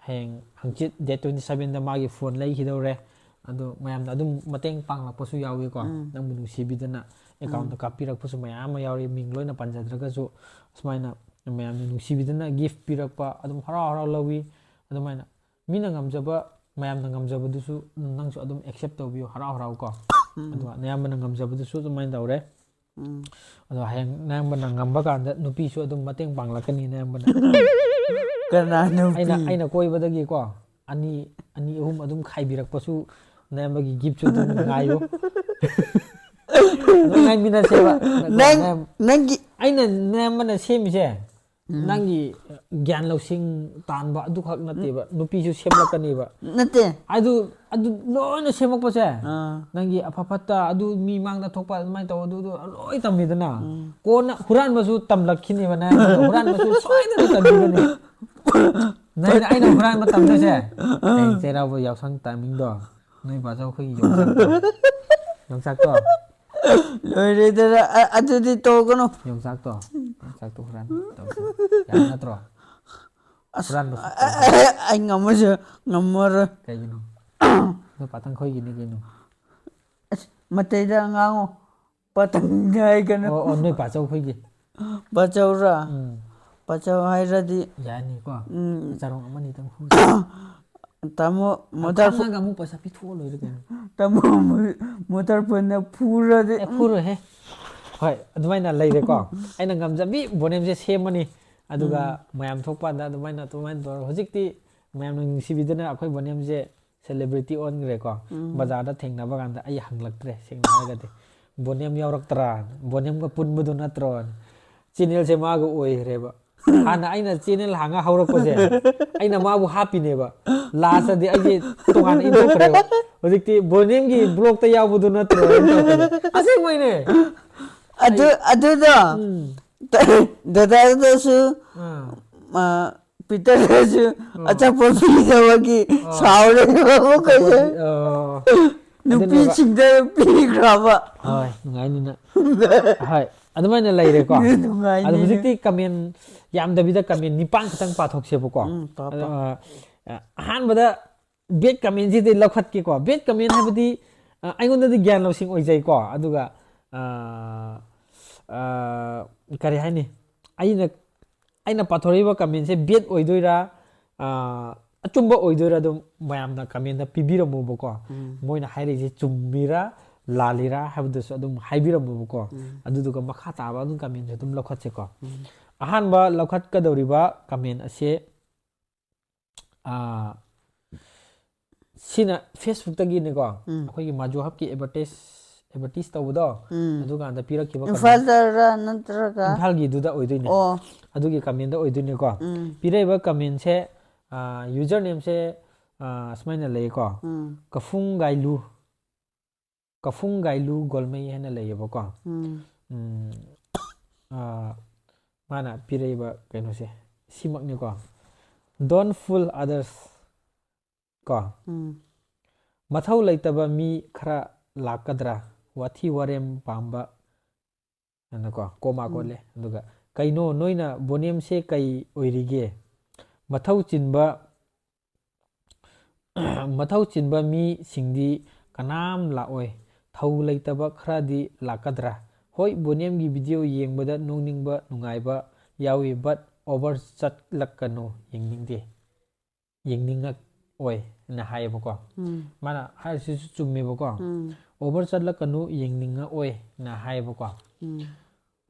ꯍꯌꯦꯡ ꯍꯪꯆꯤꯠ date twenty sevenꯗ ꯃꯥꯒꯤ ꯐꯣꯟ ꯂꯩꯈꯤꯗꯧꯔꯦ꯫ ꯑꯗꯣ ꯃꯌꯥꯝꯅ ꯑꯗꯨꯝ ꯃꯇꯦꯡ ꯄꯥꯡꯂꯛꯄꯁꯨ ꯌꯥꯎꯏꯀꯣ꯫ ꯎꯝ꯫ ꯅꯪꯕꯨ ꯅꯨꯡꯁꯤꯕꯤꯗꯅ ꯑꯦꯀꯥꯎꯟꯗ ꯎꯝ꯫ ꯀꯥꯞꯄꯤꯔꯛꯄꯁꯨ ꯃꯌꯥꯝ ꯑꯃ ꯌꯥꯎꯔꯤ, ꯃꯤꯡ ꯂꯣꯏꯅ ꯄꯟꯖꯗ꯭ꯔꯒꯁꯨ꯫ ꯁꯨꯃꯥꯏꯅ ꯃꯌꯥꯝꯅ ꯅꯨꯡꯁꯤꯕꯤꯗꯅ ꯒꯤꯐ ꯄꯤꯔꯛꯄ, ꯑꯗꯨꯝ ꯍꯔꯥꯎ ꯍꯔꯥꯎ ꯂꯧꯏ꯫ ꯑꯗꯨꯃꯥꯏꯅ ꯃꯤꯅ ꯉꯝꯖꯕ, ꯃꯌꯥꯝꯅ ꯉꯝꯖꯕꯗꯨꯁꯨ ꯅꯪꯁꯨ ꯑꯗꯨꯝ accept ꯇꯧꯕꯤꯌꯨ, ꯍꯔꯥꯎ ꯍꯔꯥꯎ ꯀꯣ꯫ ꯎꯝ꯫ ꯑꯗꯨꯒ ꯅꯌꯥꯝꯕꯅ ꯉꯝꯖꯕꯗꯨꯁꯨ ꯑꯗꯨꯃꯥꯏꯅ ꯇꯧꯔꯦ꯫ ꯎꯝ꯫ ꯑꯗꯣ ꯍꯌꯦꯡ ꯅꯌꯥꯝꯕꯅ ꯉꯝꯕ ꯀꯥꯟꯗ ꯅꯨꯄꯤꯁꯨ ꯑꯗꯨꯝ ꯃꯇꯦꯡ ꯄꯥꯡꯂꯛꯀꯅꯤ ꯅꯌꯥꯝꯕꯅ꯫ ꯀꯅꯥ ꯅꯨꯄꯤ? ꯑꯩꯅ, ꯑꯩꯅ ꯀꯣꯏꯕꯗꯒꯤꯀꯣ, ꯑꯅꯤ, ꯑꯅꯤ ꯑꯍꯨꯝ ꯑꯗꯨꯝ ꯈꯥꯏꯕꯤꯔꯛꯄꯁꯨ ꯅꯌꯥꯝꯕꯒꯤ ꯒꯤꯐꯁꯨ ꯑꯗꯨꯝ ꯉꯥꯏꯌꯨ꯫ ꯑꯗꯨꯝ ꯉꯥꯏꯃꯤꯟꯅꯁꯦꯕ꯫ ꯅꯪ, ꯅꯌꯥꯝ-, ꯅꯪꯒꯤ ꯑꯩꯅ ꯅꯌꯥꯝꯕꯅ ꯁꯦꯝꯃꯤꯁꯦ, ꯎꯝ꯫ ꯅꯪꯒꯤ ꯒ꯭ꯌꯥꯟ ꯂꯧꯁꯤꯡ ꯇꯥꯟꯕ ꯑꯗꯨꯈꯛ ꯅꯠꯇꯦꯕ, ꯅꯨꯄꯤꯁꯨ ꯁꯦꯝꯂꯛꯀꯅꯦꯕ꯫ ꯅꯠꯇꯦ꯫ ꯑꯗꯨ, ꯑꯗꯨ ꯂꯣꯏꯅ ꯁꯦꯝꯃꯛꯄꯁꯦ, ꯑꯥ꯫ ꯅꯪꯒꯤ ꯑꯐ ꯐꯠꯇ, ꯑꯗꯨ ꯃꯤ ꯃꯥꯡꯗ ꯊꯣꯛꯄ, ꯑꯗꯨꯃꯥꯏꯅ ꯇꯧ, ꯑꯗꯨ, ꯑꯗꯨ ꯂꯣꯏ ꯇꯝꯃꯤꯗꯅ꯫ ꯎꯝ꯫ ꯀꯣꯟꯅ ꯍꯨꯔꯥꯟꯕꯁꯨ ꯇꯝꯂꯛꯈꯤꯅꯦꯕ, ꯅꯪ ꯍꯨꯔꯥꯟꯕꯁꯨ ꯁꯣꯏꯗꯅ ꯇꯝꯕꯤꯒꯅꯤ꯫ ꯅꯪ, ꯑꯩꯅ ꯍꯨꯔꯥꯟꯕ ꯇꯝꯗꯣꯏꯁꯦ, ꯍꯌꯦꯡ ꯆꯩꯔꯥꯎꯕ ꯌꯥꯎꯁꯪ timingꯗꯣ, ꯅꯣꯏ ꯕꯥꯆꯧ ꯑꯩꯈꯣꯏꯒꯤ ꯌꯣꯡꯆꯥꯛꯇꯣ, ꯌꯣꯡꯆꯥꯛꯇꯣ꯫ ꯂꯣꯏꯔꯦꯗꯅ, ꯑ-, ꯑꯗꯨꯗꯤ ꯇꯧꯒꯅꯨ꯫ ꯌꯣꯡꯆꯥꯛꯇꯣ, ꯌꯣꯡꯆꯥꯛꯇꯣ ꯍꯨꯔꯥꯟ ꯇꯧꯁꯦ꯫ ꯌꯥꯕ ꯅꯠꯇ꯭ꯔꯣ? ꯑꯁ, ꯍꯨꯔꯥꯟꯕꯁꯨ ꯑꯩ ꯉꯝꯃꯁꯨ ꯉꯝꯃꯔꯣꯏ꯫ ꯀꯩꯒꯤꯅꯣ? ꯅꯣꯏ ꯄꯥꯇꯪꯈꯣꯏꯒꯤꯅꯤ ꯀꯩꯅꯣ? ꯑꯁ, ꯃꯇꯩꯗ ꯉꯥꯡꯉꯣ꯫ ꯄꯥꯇꯪꯗ ꯍꯥꯏꯒꯅꯨ꯫ ꯑꯣ ꯑꯣ, ꯅꯣꯏ ꯄꯥꯆꯧꯈꯣꯏꯒꯤ. ꯄꯥꯆꯧꯔꯥ? ꯎꯝ. ꯄꯥꯆꯧ ꯍꯥꯏꯔꯗꯤ, ꯌꯥꯅꯤꯀꯣ. ꯎꯝ, ꯆꯔꯣꯡ ꯑꯃꯅꯤꯗꯪ ꯍꯨ. ꯇꯥꯃꯣ ꯃꯣꯇꯔ ꯐꯨ- ꯈꯪꯉꯒ ꯑꯃꯨꯛ ꯄꯩꯁꯥ ꯄꯤꯊꯣꯛꯑ ꯂꯣꯏꯔꯦ ꯀꯩꯅꯣ. ꯇꯥꯃꯣ ꯃꯣ- ꯃꯣꯇꯔ ꯐꯨꯅ ꯐꯨꯔꯗꯤ, ꯑꯦ, ꯐꯨꯔꯣꯏꯍꯦ. ꯍꯣꯏ, ꯑꯗꯨꯃꯥꯏꯅ ꯂꯩꯔꯦꯀꯣ. ꯑꯩꯅ ꯉꯝꯖꯕꯤ ꯕꯣꯅꯦꯝꯁꯦ ꯁꯦꯝꯃꯅꯤ, ꯑꯗꯨꯒ ꯃꯌꯥꯝ ꯊꯣꯛꯄꯗ ꯑꯗꯨꯃꯥꯏꯅ ꯑꯗꯨꯃꯥꯏꯅ ꯇꯧꯔꯒ, ꯍꯧꯖꯤꯛꯇꯤ ꯃꯌꯥꯝꯅ ꯅꯨꯡꯁꯤꯕꯤꯗꯅ ꯑꯩꯈꯣꯏ ꯕꯣꯅꯦꯝꯁꯦ celebrity ꯑꯣꯟꯈ꯭ꯔꯦꯀꯣ. ꯕꯖꯥꯔꯗ ꯊꯦꯡꯅꯕ ꯀꯥꯟꯗ ꯑꯩ ꯍꯪꯂꯛꯇ꯭ꯔꯦ, ꯁꯦꯡꯅ ꯍꯥꯏꯔꯒꯗꯤ. ꯕꯣꯅꯦꯝ ꯌꯥꯎꯔꯛꯇ꯭ꯔꯥ? ꯕꯣꯅꯦꯝꯒ ꯄꯨꯟꯕꯗꯨ ꯅꯠꯇ꯭ꯔꯣ? ꯆꯦꯅꯦꯜꯁꯦ ꯃꯥꯒ ꯑꯣꯏꯈ꯭ꯔꯦꯕ. ꯍꯥꯟꯅ ꯑꯩꯅ ꯆꯦꯅꯦꯜ ꯍꯥꯡꯉ ꯍꯧꯔꯛꯄꯁꯦ, ꯑꯩꯅ ꯃꯥꯕꯨ ꯍꯥꯞꯄꯤꯅꯦꯕ. ꯂꯥꯁꯇꯗꯤ ꯑꯩꯁꯦ ꯇꯣꯉꯥꯟꯅ ꯏꯟꯊꯣꯛꯈ꯭ꯔꯦꯕ. ꯍꯧꯖꯤꯛꯇꯤ ꯕꯣꯅꯦꯝꯒꯤ ꯕ꯭ꯂꯣꯛꯇ ꯌꯥꯎꯕꯗꯨ ꯅꯠꯇ꯭ꯔꯣ? ꯑꯁꯦꯡꯕꯩꯅꯦ. ꯑꯗꯨ ꯑꯗꯨꯗꯣ ꯎꯝ. ꯗꯗꯥꯗꯁꯨ, ꯑꯥ. ꯑ, ꯄꯤꯇꯔꯗꯁꯨ ꯑꯆꯥꯄꯣꯠ ꯄꯤꯗꯕꯒꯤ ꯁꯥꯎꯔꯦꯕ ꯑꯃꯨꯛꯀꯁꯨ꯫ ꯑꯣ. ꯅꯨꯄꯤꯁꯤꯡꯗ ꯄꯤꯈ꯭ꯔꯕ꯫ ꯍꯣꯏ, ꯅꯨꯡꯉꯥꯏꯅꯤꯅ. ꯍꯣꯏ, ꯑꯗꯨꯃꯥꯏꯅ ꯂꯩꯔꯦꯀꯣ. ꯑꯗꯣ ꯅꯨꯡꯉꯥꯏꯅꯤꯅꯦ꯫ ꯍꯧꯖꯤꯛꯇꯤ ꯀꯃꯦꯟ ꯌꯥꯝꯗꯕꯤꯗ ꯀꯃꯦꯟ ꯅꯤꯄꯥꯟ ꯈꯛꯇꯪ ꯄꯥꯊꯣꯛꯁꯦꯕꯀꯣ. ꯎꯝ, ꯄꯥ, ꯄꯥ꯫ ꯑ, ꯑ, ꯑꯍꯥꯟꯕꯗ ꯕꯦꯠ ꯀꯃꯦꯟꯁꯤꯗꯤ ꯂꯧꯈꯠꯀꯦꯀꯣ. ꯕꯦꯠ ꯀꯃꯦꯟ ꯍꯥꯏꯕꯗꯤ, ꯑ, ꯑꯩꯉꯣꯟꯗꯗꯤ ꯒ꯭ꯌꯥꯟ ꯂꯧꯁꯤꯡ ꯑꯣꯏꯖꯩꯀꯣ. ꯑꯗꯨꯒ, ꯑ, ꯑ, ꯀꯔꯤ ꯍꯥꯏꯅꯤ, ꯑꯩꯅ ꯑꯩꯅ ꯄꯥꯊꯣꯔꯛꯏꯕ ꯀꯃꯦꯟꯁꯦ ꯕꯦꯠ ꯑꯣꯏꯗꯣꯏꯔꯥ, ꯑ, ꯑꯆꯨꯝꯕ ꯑꯣꯏꯗꯣꯏꯔꯥ, ꯑꯗꯨꯝ ꯃꯌꯥꯝꯅ ꯀꯃꯦꯟꯗ ꯄꯤꯕꯤꯔꯝꯃꯣꯕꯀꯣ. ꯃꯣꯏꯅ ꯍꯥꯏꯔꯤꯁꯦ ꯆꯨꯝꯃꯤꯔꯥ ꯂꯥꯜꯂꯤꯔꯥ ꯍꯥꯏꯕꯗꯨꯁꯨ ꯑꯗꯨꯝ ꯍꯥꯏꯕꯤꯔꯝꯃꯣꯕꯀꯣ. ꯑꯗꯨꯗꯨꯒ ꯃꯈꯥ ꯇꯥꯕ ꯑꯗꯨꯝ ꯀꯃꯦꯟꯁꯨ ꯑꯗꯨꯝ ꯂꯧꯈꯠꯁꯦꯀꯣ. ꯑꯍꯥꯟꯕ ꯂꯧꯈꯠꯀꯗꯧꯔꯤꯕ ꯀꯃꯦꯟ ꯑꯁꯦ, ꯑ, ꯁꯤꯅ ꯐꯦꯁꯕꯨꯛꯇꯒꯤꯅꯤꯀꯣ. ꯑꯩꯈꯣꯏꯒꯤ ꯃꯥꯖꯨ ꯍꯕꯀꯤ ꯑꯦꯗꯚꯔꯇꯥꯏꯁ ꯑꯦꯗꯚꯔꯇꯥꯏꯁ ꯇꯧꯕꯗꯣ, ꯑꯗꯨꯀꯥꯟꯗ ꯄꯤꯔꯛꯈꯤꯕ ꯀꯃꯦꯟ. ꯏꯝꯐꯥꯜꯗꯔ ꯅꯠꯇ꯭ꯔꯒ? ꯏꯝꯐꯥꯜꯒꯤꯗꯨꯗ ꯑꯣꯏꯗꯣꯏꯅꯦ. ꯑꯣ. ꯑꯗꯨꯒꯤ ꯀꯃꯦꯟꯗ ꯑꯣꯏꯗꯣꯏꯅꯦꯀꯣ. ꯎꯝ. ꯄꯤꯔꯛꯏꯕ ꯀꯃꯦꯟꯁꯦ, ꯑ, ꯌꯨꯖꯔ ꯅꯦꯝꯁꯦ, ꯑ, ꯁꯨꯃꯥꯏꯅ ꯂꯩꯌꯦꯀꯣ. ꯎꯝ. ꯀꯐꯨꯡ ꯒꯥꯏꯂꯨ, ꯀꯐꯨꯡ ꯒꯥꯏꯂꯨ ꯒꯣꯜꯃꯩ ꯍꯥꯏꯅ ꯂꯩꯌꯦꯕꯀꯣ. ꯎꯝ. ꯎꯝ, ꯑ, ꯃꯥꯅ ꯄꯤꯔꯛꯏꯕ ꯀꯩꯅꯣꯁꯦ ꯁꯤꯃꯛꯅꯤꯀꯣ. "Don't fool others" ꯀꯣ. ꯎꯝ. "ꯃꯊꯧ ꯂꯩꯇꯕ ꯃꯤ ꯈꯔ ꯂꯥꯛꯀꯗ꯭ꯔꯥ, ꯋꯥꯊꯤ ꯋꯥꯔꯦꯝ ꯄꯥꯝꯕ" ꯍꯥꯏꯅꯀꯣ, ꯀꯣꯃꯥ ꯀꯣꯜꯂꯦ꯫ ꯑꯗꯨꯒ, "ꯀꯩꯅꯣ, ꯅꯣꯏꯅ ꯕꯣꯅꯦꯝꯁꯦ ꯀꯩ ꯑꯣꯏꯔꯤꯒꯦ? ꯃꯊꯧ ꯆꯤꯟꯕ ꯃꯊꯧ ꯆꯤꯟꯕ ꯃꯤꯁꯤꯡꯗꯤ ꯀꯅꯥꯝ ꯂꯥꯛꯑꯣꯏ꯫ ꯊꯧ ꯂꯩꯇꯕ ꯈꯔꯗꯤ ꯂꯥꯛꯀꯗ꯭ꯔꯥ? ꯍꯣꯏ, ꯕꯣꯅꯦꯝꯒꯤ ꯚꯤꯗꯤꯑꯣ ꯌꯦꯡꯕꯗ ꯅꯣꯛꯅꯤꯡꯕ ꯅꯨꯡꯉꯥꯏꯕ ꯌꯥꯎꯏ, but over ꯆꯠꯂꯛꯀꯅꯨ, ꯌꯦꯡꯅꯤꯡꯗꯦ, ꯌꯦꯡꯅꯤꯡꯉꯛꯑꯣꯏꯅ ꯍꯥꯏꯌꯦꯕꯀꯣ꯫ ꯎꯝ ꯃꯥꯅ ꯍꯥꯏꯔꯤꯁꯤꯁꯨ ꯆꯨꯝꯃꯦꯕꯀꯣ꯫ ꯎꯝ Over ꯆꯠꯂꯛꯀꯅꯨ, ꯌꯦꯡꯅꯤꯡꯉꯛꯑꯣꯏꯅ ꯍꯥꯏꯌꯦꯕꯀꯣ꯫ ꯎꯝ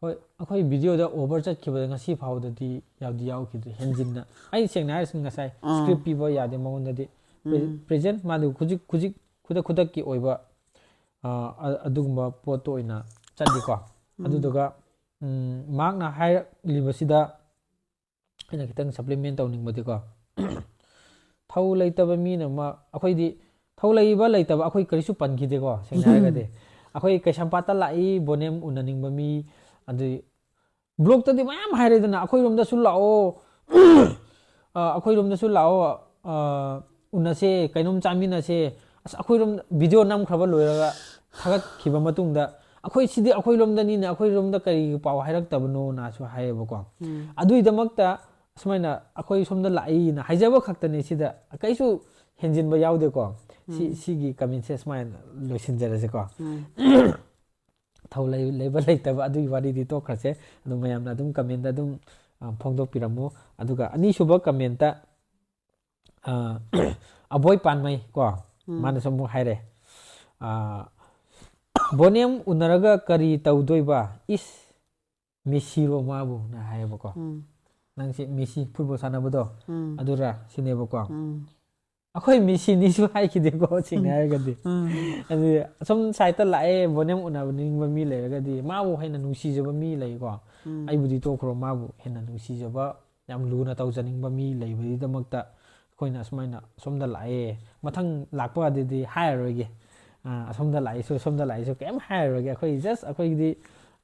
ꯍꯣꯏ, ꯑꯩꯈꯣꯏ ꯚꯤꯗꯤꯑꯣꯗ over ꯆꯠꯈꯤꯕꯗ ꯉꯁꯤ ꯐꯥꯎꯕꯗꯗꯤ ꯌꯥꯎꯗꯤ ꯌꯥꯎꯈꯤꯗ꯭ꯔꯤ, ꯍꯦꯟꯖꯤꯟꯅ꯫ ꯑꯩ ꯁꯦꯡꯅ ꯍꯥꯏꯔꯁꯤ, ꯉꯁꯥꯏ ꯑꯥ꯫ Script ꯄꯤꯕ ꯌꯥꯗꯦ ꯃꯉꯣꯟꯗꯗꯤ꯫ ꯎꯝ Present ꯃꯥꯗꯤ ꯍꯧꯖꯤꯛ ꯍꯧꯖꯤꯛ ꯈꯨꯗꯛ ꯈꯨꯗꯛꯀꯤ ꯑꯣꯏꯕ, ꯑ, ꯑ, ꯑꯗꯨꯒꯨꯝꯕ ꯄꯣꯠꯇꯣ ꯑꯣꯏꯅ ꯆꯠꯂꯤꯀꯣ꯫ ꯎꯝ꯫ ꯑꯗꯨꯗꯨꯒ, ꯎꯝ, ꯃꯍꯥꯛꯅ ꯍꯥꯏꯔꯛꯂꯤꯕꯁꯤꯗ ꯑꯩꯅ ꯈꯤꯇꯪ supplement ꯇꯧꯅꯤꯡꯕꯗꯤꯀꯣ, ꯊꯧ ꯂꯩꯇꯕ ꯃꯤꯅ ꯑꯃ, ꯑꯩꯈꯣꯏꯗꯤ ꯊꯧ ꯂꯩꯕ ꯂꯩꯇꯕ ꯑꯩꯈꯣꯏ ꯀꯔꯤꯁꯨ ꯄꯟꯈꯤꯗꯦꯀꯣ, ꯁꯦꯡꯅ ꯍꯥꯏꯔꯒꯗꯤ꯫ ꯑꯩꯈꯣꯏ ꯀꯩꯁꯥꯝꯄꯥꯠꯇ ꯂꯥꯛꯏ, ꯕꯣꯅꯦꯝ ꯎꯅꯅꯤꯡꯕ ꯃꯤ, ꯑꯗꯨ vlogꯇꯗꯤ ꯃꯌꯥꯝ ꯍꯥꯏꯔꯦꯗꯅ, ꯑꯩꯈꯣꯏꯔꯣꯝꯗꯁꯨ ꯂꯥꯛꯑꯣ, ꯑ, ꯑꯩꯈꯣꯏꯔꯣꯝꯗꯁꯨ ꯂꯥꯛꯑꯣ, ꯑ, ꯎꯅꯁꯦ, ꯀꯩꯅꯣꯝ ꯆꯥꯃꯤꯟꯅꯁꯦ꯫ ꯑꯁ, ꯑꯩꯈꯣꯏꯔꯣꯝ ꯚꯤꯗꯤꯑꯣ ꯅꯝꯈ꯭ꯔꯕ ꯂꯣꯏꯔꯒ ꯊꯥꯒꯠꯈꯤꯕ ꯃꯇꯨꯡꯗ, "ꯑꯩꯈꯣꯏ ꯁꯤꯗꯤ ꯑꯩꯈꯣꯏꯔꯣꯝꯗꯅꯤꯅ, ꯑꯩꯈꯣꯏꯔꯣꯝꯗ ꯀꯔꯤꯒꯤ ꯄꯥꯎ ꯍꯥꯏꯔꯛꯇꯕꯅꯣꯅꯁꯨ" ꯍꯥꯏꯌꯦꯕꯀꯣ꯫ ꯎꯝ ꯑꯗꯨꯒꯤꯗꯃꯛꯇ ꯁꯨꯃꯥꯏꯅ ꯑꯩꯈꯣꯏ ꯁꯣꯝꯗ ꯂꯥꯛꯏꯅ ꯍꯥꯏꯖꯕ ꯈꯛꯇꯅꯤ, ꯁꯤꯗ ꯀꯩꯁꯨ ꯍꯦꯟꯖꯤꯟꯕ ꯌꯥꯎꯗꯦꯀꯣ꯫ ꯁꯤ, ꯎꯝ꯫ ꯁꯤꯒꯤ commentꯁꯦ ꯁꯨꯃꯥꯏꯅ ꯂꯣꯏꯁꯤꯟꯖꯔꯁꯤꯀꯣ꯫ ꯎꯝ ꯊꯧ ꯂꯩ-, ꯂꯩꯕ ꯂꯩꯇꯕ ꯑꯗꯨꯒꯤ ꯋꯥꯔꯤꯗꯤ ꯇꯣꯛꯈ꯭ꯔꯁꯦ꯫ ꯑꯗꯨ ꯃꯌꯥꯝꯅ ꯑꯗꯨꯝ commentꯇ ꯑꯗꯨꯝ, ꯑ, ꯐꯣꯡꯗꯣꯛꯄꯤꯔꯝꯃꯨ꯫ ꯑꯗꯨꯒ ꯑꯅꯤꯁꯨꯕ commentꯇ, ꯑ, ꯑꯕꯣꯏ ꯄꯥꯟꯃꯩ ꯀꯣ, ꯎꯝ꯫ ꯃꯥꯅꯁꯨ ꯑꯃꯨꯛ ꯍꯥꯏꯔꯦ, ꯑ, "ꯕꯣꯅꯦꯝ ꯎꯅꯔꯒ ꯀꯔꯤ ꯇꯧꯗꯣꯏꯕ? ꯏꯁ, ꯃꯦꯁꯤꯔꯣ ꯃꯥꯕꯨꯅ?" ꯍꯥꯏꯌꯦꯕꯀꯣ꯫ ꯎꯝ "ꯅꯪꯁꯦ ꯃꯦꯁꯤ, ꯐꯨꯠꯕꯣꯜ ꯁꯥꯟꯅꯕꯗꯣ, ꯎꯝ ꯑꯗꯨꯔꯥ?" ꯁꯤꯅꯦꯕꯀꯣ꯫ ꯎꯝ ꯑꯩꯈꯣꯏ ꯃꯦꯁꯤꯅꯤꯁꯨ ꯍꯥꯏꯈꯤꯗꯦꯀꯣ, ꯁꯦꯡꯅ ꯍꯥꯏꯔꯒꯗꯤ꯫ ꯎꯝ ꯑꯗꯨꯗꯤ ꯑꯁꯣꯝ sideꯇ ꯂꯥꯛꯑꯦ, ꯕꯣꯅꯦꯝ ꯎꯅꯕꯅꯤꯡꯕ ꯃꯤ ꯂꯩꯔꯒꯗꯤ, ꯃꯥꯕꯨ ꯍꯦꯟꯅ ꯅꯨꯡꯁꯤꯖꯕ ꯃꯤ ꯂꯩꯀꯣ꯫ ꯎꯝ ꯑꯩꯕꯨꯗꯤ ꯇꯣꯛꯈ꯭ꯔꯣ, ꯃꯥꯕꯨ ꯍꯦꯟꯅ ꯅꯨꯡꯁꯤꯖꯕ, ꯌꯥꯝ ꯂꯨꯅ ꯇꯧꯖꯅꯤꯡꯕ ꯃꯤ ꯂꯩꯕꯒꯤꯗꯃꯛꯇ ꯑꯩꯈꯣꯏꯅ ꯑꯁꯨꯃꯥꯏꯅ ꯑꯁꯣꯝꯗ ꯂꯥꯛꯑꯦ, ꯃꯊꯪ ꯂꯥꯛꯄ ꯀꯥꯟꯗꯗꯤ ꯍꯥꯏꯔꯔꯣꯏꯒꯦ꯫ ꯑ, ꯑꯁꯣꯝꯗ ꯂꯥꯛꯏꯁꯨ, ꯑꯁꯣꯝꯗ ꯂꯥꯛꯏꯁꯨ ꯀꯩꯝ ꯍꯥꯏꯔꯔꯣꯏꯒꯦ꯫ ꯑꯩꯈꯣꯏ just ꯑꯩꯈꯣꯏꯒꯤꯗꯤ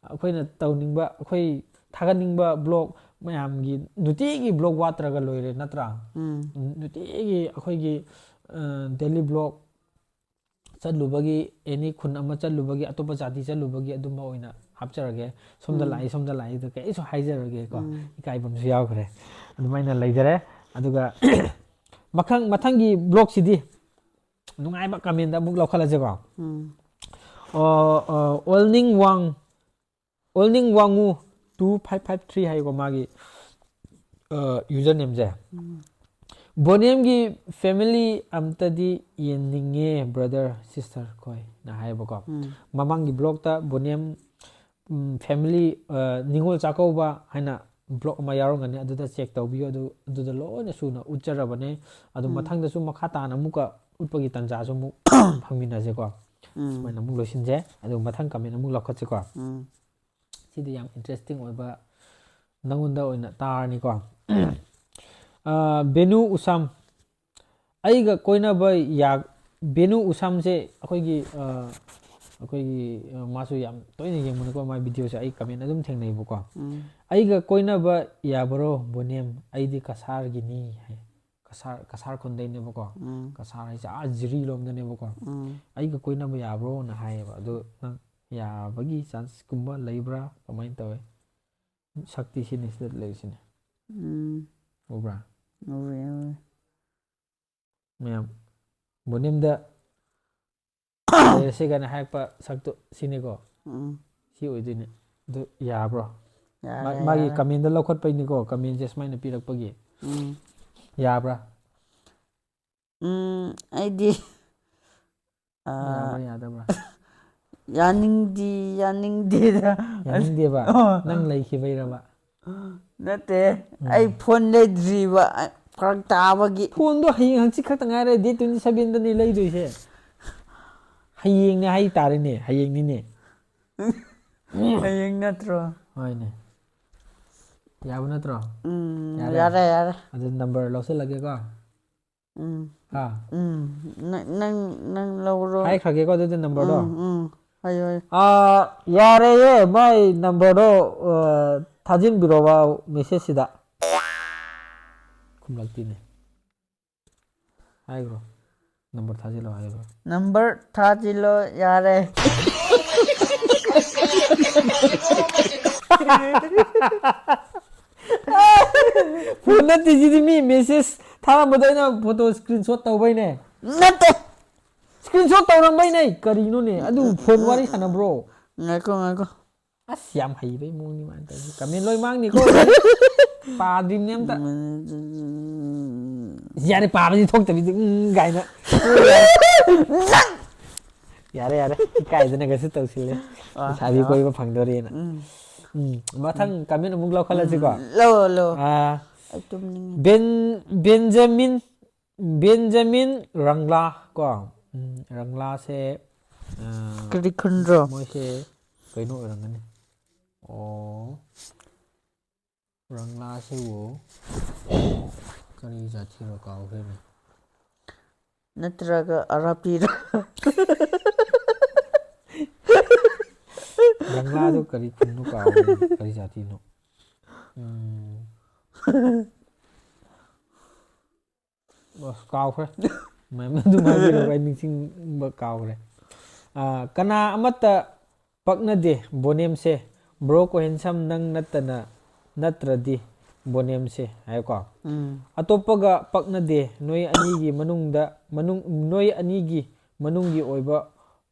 ꯑꯩꯈꯣꯏꯅ ꯇꯧꯅꯤꯡꯕ, ꯑꯩꯈꯣꯏ ꯊꯥꯒꯠꯅꯤꯡꯕ vlog ꯃꯌꯥꯝꯒꯤ ꯅꯨꯡꯇꯤꯒꯤ vlog ꯋꯥꯠꯇ꯭ꯔꯒ ꯂꯣꯏꯔꯦ, ꯅꯠꯇ꯭ꯔꯥ? ꯎꯝ ꯅꯨꯡꯇꯤꯒꯤ ꯑꯩꯈꯣꯏꯒꯤ, ꯑ, daily vlog ꯆꯠꯂꯨꯕꯒꯤ, any ꯈꯨꯟ ꯑꯃ ꯆꯠꯂꯨꯕꯒꯤ, ꯑꯇꯣꯞꯄ ꯖꯥꯇꯤ ꯆꯠꯂꯨꯕꯒꯤ ꯑꯗꯨꯝꯕ ꯑꯣꯏꯅ ꯍꯥꯞꯆꯔꯒꯦ꯫ ꯁꯣꯝꯗ ꯎꯝ꯫ ꯂꯥꯛꯏ, ꯁꯣꯝꯗ ꯂꯥꯛꯏꯗꯣ ꯀꯩꯁꯨ ꯍꯥꯏꯖꯔꯒꯦꯀꯣ꯫ ꯎꯝ꯫ ꯏꯀꯥꯏꯕ ꯑꯃꯁꯨ ꯌꯥꯎꯈ꯭ꯔꯦ꯫ ꯑꯗꯨꯃꯥꯏꯅ ꯂꯩꯖꯔꯦ꯫ ꯑꯗꯨꯒ ꯃꯈꯪ ꯃꯊꯪꯒꯤ ꯕ꯭ꯂꯣꯛꯁꯤꯗꯤ ꯅꯨꯡꯉꯥꯏꯕ ꯀꯃꯦꯟꯗ ꯑꯃꯨꯛ ꯂꯧꯈꯠꯂꯁꯦꯀꯣ꯫ ꯎꯝ ꯑꯣꯜꯅꯤꯡ ꯋꯥꯡ ꯑꯣꯜꯅꯤꯡ ꯋꯥꯡꯉꯨ ꯇꯨ ꯐꯥꯏꯚ ꯐꯥꯏꯚ ꯊ꯭ꯔꯤ ꯍꯥꯏꯀꯣ ꯃꯥꯒꯤ ꯌꯨꯖꯔ ꯅꯦꯝꯁꯦ꯫ ꯎꯝ ꯕꯣꯅꯦꯝꯒꯤ ꯐꯦꯃꯤꯂꯤ ꯑꯝꯇꯗꯤ ꯌꯦꯡꯅꯤꯡꯉꯦ ꯕ꯭ꯔꯗꯔ ꯁꯤꯁꯇꯔ ꯈꯣꯏꯅ ꯍꯥꯏꯌꯦꯕꯀꯣ꯫ ꯎꯝ ꯃꯃꯥꯡꯒꯤ ꯕ꯭ꯂꯣꯛꯇ ꯕꯣꯅꯦꯝ ꯎꯝ, ꯐꯦꯃꯤꯂꯤ ꯅꯤꯉꯣꯜ ꯆꯥꯛꯀꯧꯕ ꯍꯥꯏꯅ ꯕ꯭ꯂꯣꯛ ꯑꯃ ꯌꯥꯎꯔꯝꯒꯅꯤ, ꯑꯗꯨꯗ ꯆꯦꯛ ꯇꯧꯕꯤꯌꯨ꯫ ꯑꯗꯨ ꯑꯗꯨꯗ ꯂꯣꯏꯅ ꯁꯨꯅ ꯎꯠꯆꯔꯕꯅꯦ꯫ ꯑꯗꯨ ꯎꯝ ꯃꯊꯪꯗꯁꯨ ꯃꯈꯥ ꯇꯥꯅ ꯑꯃꯨꯛꯀ ꯎꯠꯄꯒꯤ ꯇꯥꯟꯖꯥꯁꯨ ꯑꯃꯨꯛ ꯐꯪꯃꯤꯟꯅꯁꯦꯀꯣ꯫ ꯎꯝ ꯁꯨꯃꯥꯏꯅ ꯑꯃꯨꯛ ꯂꯣꯏꯁꯤꯟꯁꯦ, ꯑꯗꯨꯒ ꯃꯊꯪ ꯀꯃꯦꯟ ꯑꯃꯨꯛ ꯂꯧꯈꯠꯁꯦꯀꯣ꯫ ꯎꯝ ꯁꯤꯗꯤ ꯌꯥꯝ ꯏꯟꯇꯔꯦꯁꯇꯤꯡ ꯑꯣꯏꯕ, ꯅꯪꯉꯣꯟꯗ ꯑꯣꯏꯅ ꯇꯥꯔꯅꯤꯀꯣ꯫ ꯑ, ꯕꯦꯅꯨ ꯎꯁꯥꯝ, ꯑꯩꯒ ꯀꯣꯏꯅꯕ ꯌꯥ-, ꯕꯦꯅꯨ ꯎꯁꯥꯝꯁꯦ ꯑꯩꯈꯣꯏꯒꯤ, ꯑ, ꯑꯩꯈꯣꯏꯒꯤ, ꯑ, ꯃꯥꯁꯨ ꯌꯥꯝ ꯇꯣꯏꯅ ꯌꯦꯡꯕꯅꯤꯀꯣ, ꯃꯥꯏ ꯚꯤꯗꯤꯑꯣꯁꯦ ꯑꯩ ꯀꯃꯦꯟ ꯑꯗꯨꯝ ꯊꯦꯡꯅꯩꯕꯀꯣ꯫ ꯎꯝ "ꯑꯩꯒ ꯀꯣꯏꯅꯕ ꯌꯥꯕ꯭ꯔꯣ ꯕꯣꯅꯦꯝ? ꯑꯩꯗꯤ ꯀꯁꯥꯔꯒꯤꯅꯤ" ꯍꯥꯏ꯫ ꯀꯁꯥꯔ, ꯀꯁꯥꯔ ꯈꯨꯟꯗꯩꯅꯦꯕꯀꯣ꯫ ꯎꯝ ꯀꯁꯥꯔ ꯍꯥꯏꯁꯦ ꯑꯥ ꯖꯤꯔꯤ ꯂꯣꯝꯗꯅꯦꯕꯀꯣ꯫ ꯎꯝ "ꯑꯩꯒ ꯀꯣꯏꯅꯕ ꯌꯥꯕ꯭ꯔꯣꯅ" ꯍꯥꯏꯌꯦꯕ꯫ ꯑꯗꯣ ꯅꯪ ꯌꯥꯕꯒꯤ ꯆꯥꯟꯁꯀꯨꯝꯕ ꯂꯩꯕ꯭ꯔꯥ, ꯀꯃꯥꯏꯅ ꯇꯧꯋꯦ? ꯁꯛꯇꯤ ꯁꯤꯅꯤ ꯁꯤꯗ ꯂꯩꯔꯤꯁꯤꯅꯦ꯫ ꯎꯝ ꯎꯕ꯭ꯔꯥ? ꯎꯔꯦ ꯎꯔꯦ ꯃꯌꯥꯝ ꯕꯣꯅꯦꯝꯗ ꯂꯩꯔꯁꯦ ꯀꯥꯏꯅ ꯍꯥꯏꯔꯛꯄ ꯁꯛꯇꯣ ꯁꯤꯅꯤꯀꯣ꯫ ꯎꯝ ꯁꯤ ꯑꯣꯏꯗꯣꯏꯅꯦ꯫ ꯑꯗꯨ ꯌꯥꯕ꯭ꯔꯣ? ꯌꯥꯔꯦ ꯃꯥ- ꯃꯥꯒꯤ ꯌꯥꯔꯦ ꯀꯃꯦꯟꯗ ꯂꯧꯈꯠꯄꯩꯅꯤꯀꯣ, ꯀꯃꯦꯟꯁꯦ ꯁꯨꯃꯥꯏꯅ ꯄꯤꯔꯛꯄꯒꯤ꯫ ꯎꯝ ꯌꯥꯕ꯭ꯔꯥ? ꯎꯝ ꯑꯩꯗꯤ ꯑ, ꯌꯥꯕ꯭ꯔꯥ ꯌꯥꯗꯕ꯭ꯔꯥ? ꯌꯥꯅꯤꯡꯗꯤ ꯌꯥꯅꯤꯡꯗꯦꯗ꯫ ꯌꯥꯅꯤꯡꯗꯦꯕ? ꯑꯣ꯫ ꯅꯪ ꯂꯩꯈꯤꯕꯩꯔꯕ? ꯅꯠꯇꯦ ꯎꯝ꯫ ꯑꯩ ꯐꯣꯟ ꯂꯩꯗ꯭ꯔꯤꯕ ꯑ, ꯐꯔꯛ ꯇꯥꯕꯒꯤ꯫ ꯐꯣꯟꯗꯣ ꯍꯌꯦꯡ ꯍꯪꯆꯤꯠ ꯈꯛꯇ ꯉꯥꯏꯔꯦ, ꯗꯦꯠ ꯇ꯭ꯋꯦꯟꯇꯤ ꯁꯚꯦꯟꯗꯅꯤ ꯂꯩꯗꯣꯏꯁꯦ꯫ ꯍꯌꯦꯡꯅꯦ ꯍꯥꯏꯇꯥꯔꯦꯅꯦ, ꯍꯌꯦꯡꯅꯤꯅꯦ꯫ ꯍꯌꯦꯡ ꯅꯠꯇ꯭ꯔꯣ? ꯍꯣꯏꯅꯦ꯫ ꯌꯥꯕ ꯅꯠꯇ꯭ꯔꯣ? ꯎꯝ ꯌꯥꯔꯦ? ꯌꯥꯔꯦ ꯌꯥꯔꯦ꯫ ꯑꯗꯨ ꯅꯝꯕꯔ ꯂꯧꯁꯤꯜꯂꯒꯦꯀꯣ꯫ ꯎꯝ ꯍꯥ? ꯎꯝ ꯅꯪ ꯅꯪ ꯅꯪ ꯂꯧꯔꯣ꯫ ꯍꯥꯏꯈ꯭ꯔꯒꯦꯀꯣ ꯑꯗꯨꯗꯤ ꯅꯝꯕꯔꯗꯣ꯫ ꯎꯝ ꯎꯝ ꯍꯥꯏꯌꯣ ꯍꯥꯏꯌꯣ꯫ ꯑꯥ, ꯌꯥꯔꯦꯌꯦ, ꯃꯥꯏ ꯅꯝꯕꯔꯗꯣ, ꯑ, ꯊꯥꯖꯤꯟꯕꯤꯔꯣꯕ ꯃꯦꯁꯦꯖꯁꯤꯗ꯫ ꯈꯨꯝꯂꯛꯇꯦꯅꯦ꯫ ꯍꯥꯏꯈ꯭ꯔꯣ, ꯅꯝꯕꯔ ꯊꯥꯖꯤꯜꯂꯣ ꯍꯥꯏꯈ꯭ꯔꯣ꯫ ꯅꯝꯕꯔ ꯊꯥꯖꯤꯜꯂꯣ ꯌꯥꯔꯦ꯫ ꯐꯣꯟ ꯅꯠꯇꯦ ꯁꯤꯗꯤ, ꯃꯤ ꯃꯦꯁꯦꯖ ꯊꯥꯔꯝꯕꯗꯣ ꯑꯩꯅ ꯐꯣꯇꯣ ꯁ꯭ꯀ꯭ꯔꯤꯟ ꯁꯣꯠ ꯇꯧꯕꯩꯅꯦ꯫ ꯅꯠꯇꯦ꯫ ꯁ꯭ꯀ꯭ꯔꯤꯟ ꯁꯣꯠ ꯇꯧꯔꯝꯕꯩꯅꯦ꯫ ꯀꯔꯤꯅꯣꯅꯦ? ꯑꯗꯨ ꯐꯣꯟ ꯋꯥꯔꯤ ꯁꯥꯟꯅꯕ꯭ꯔꯣ? ꯉꯥꯏꯈꯣ, ꯉꯥꯏꯈꯣ꯫ ꯑꯁ, ꯌꯥꯝ ꯍꯩꯕꯩ ꯃꯑꯣꯡꯅꯤ ꯃꯥꯅ ꯇꯧꯔꯤꯁꯦ꯫ ꯀꯃꯦꯟ ꯂꯣꯏ ꯃꯥꯡꯅꯤꯀꯣ꯫ ꯄꯥꯗ꯭ꯔꯤꯕꯅꯦ ꯑꯝꯇ꯫ ꯌꯥꯔꯦ, ꯄꯥꯕꯗꯤ ꯊꯣꯛꯇꯕꯤꯗ, ꯎꯝ, ꯀꯥꯏꯅ꯫ ꯌꯥꯔꯦ, ꯌꯥꯔꯦ꯫ ꯏꯀꯥꯏꯗꯅꯒꯁꯨ ꯇꯧꯁꯤꯜꯂꯦ꯫ ꯑꯥ, ꯂꯩꯁꯥꯕꯤ ꯑꯥ꯫ ꯀꯣꯏꯕ ꯐꯪꯗꯣꯔꯦꯅ꯫ ꯎꯝ꯫ ꯎꯝ꯫ ꯃꯊꯪ ꯀꯃꯦꯟ ꯑꯃꯨꯛ ꯂꯧꯈꯠꯂꯁꯤꯀꯣ? ꯎꯝ, ꯂꯧ, ꯂꯧ꯫ ꯑꯥ, ꯑꯩ ꯇꯨꯝꯅꯤꯡꯉꯦ꯫ ꯕꯦꯟ-, ꯕꯦꯟꯖꯥꯃꯤꯟ, ꯕꯦꯟꯖꯥꯃꯤꯟ ꯔꯪꯂꯥ ꯀꯣ꯫ ꯎꯝ, ꯔꯪꯂꯥꯁꯦ, ꯑꯥ, ꯀꯔꯤ ꯈꯨꯟꯔꯣ? ꯃꯣꯏꯁꯦ ꯀꯩꯅꯣ ꯑꯣꯏꯔꯝꯒꯅꯤ꯫ ꯑꯣ, ꯔꯪꯂꯥꯁꯤꯕꯨ ꯀꯔꯤ ꯖꯥꯇꯤꯔꯣ? ꯀꯥꯎꯈ꯭ꯔꯦꯅꯦ꯫ ꯅꯠꯇ꯭ꯔꯒ ꯑꯔꯥꯄꯤꯔꯣ? ꯔꯪꯂꯥꯗꯣ ꯀꯔꯤ ꯈꯨꯟꯅꯣ? ꯀꯥꯎꯈ꯭ꯔꯦꯅꯦ꯫ ꯀꯔꯤ ꯖꯥꯇꯤꯅꯣ? ꯎꯝ꯫ ꯑꯁ, ꯀꯥꯎꯈ꯭ꯔꯦ꯫ ꯃꯌꯥꯝ ꯑꯗꯨꯝ ꯍꯥꯏꯕꯤꯔꯒ ꯑꯩ ꯅꯤꯡꯁꯤꯡꯕ ꯀꯥꯎꯈ꯭ꯔꯦ꯫ ꯑꯥ, ꯀꯅꯥ ꯑꯃꯠꯇ ꯄꯛꯅꯗꯦ ꯕꯣꯅꯦꯝꯁꯦ꯫ ꯕ꯭ꯔꯣ ꯀꯣꯍꯦꯟꯁꯝ, ꯅꯪ ꯅꯠꯇꯅ, ꯅꯠꯇ꯭ꯔꯗꯤ ꯕꯣꯅꯦꯝꯁꯦ ꯍꯥꯏꯀꯣ꯫ ꯎꯝ꯫ ꯑꯇꯣꯞꯄꯒ ꯄꯛꯅꯗꯦ꯫ ꯅꯣꯏ ꯑꯅꯤꯒꯤ ꯃꯅꯨꯡꯗ, ꯃꯅꯨꯡ-, ꯅꯣꯏ ꯑꯅꯤꯒꯤ ꯃꯅꯨꯡꯒꯤ ꯑꯣꯏꯕ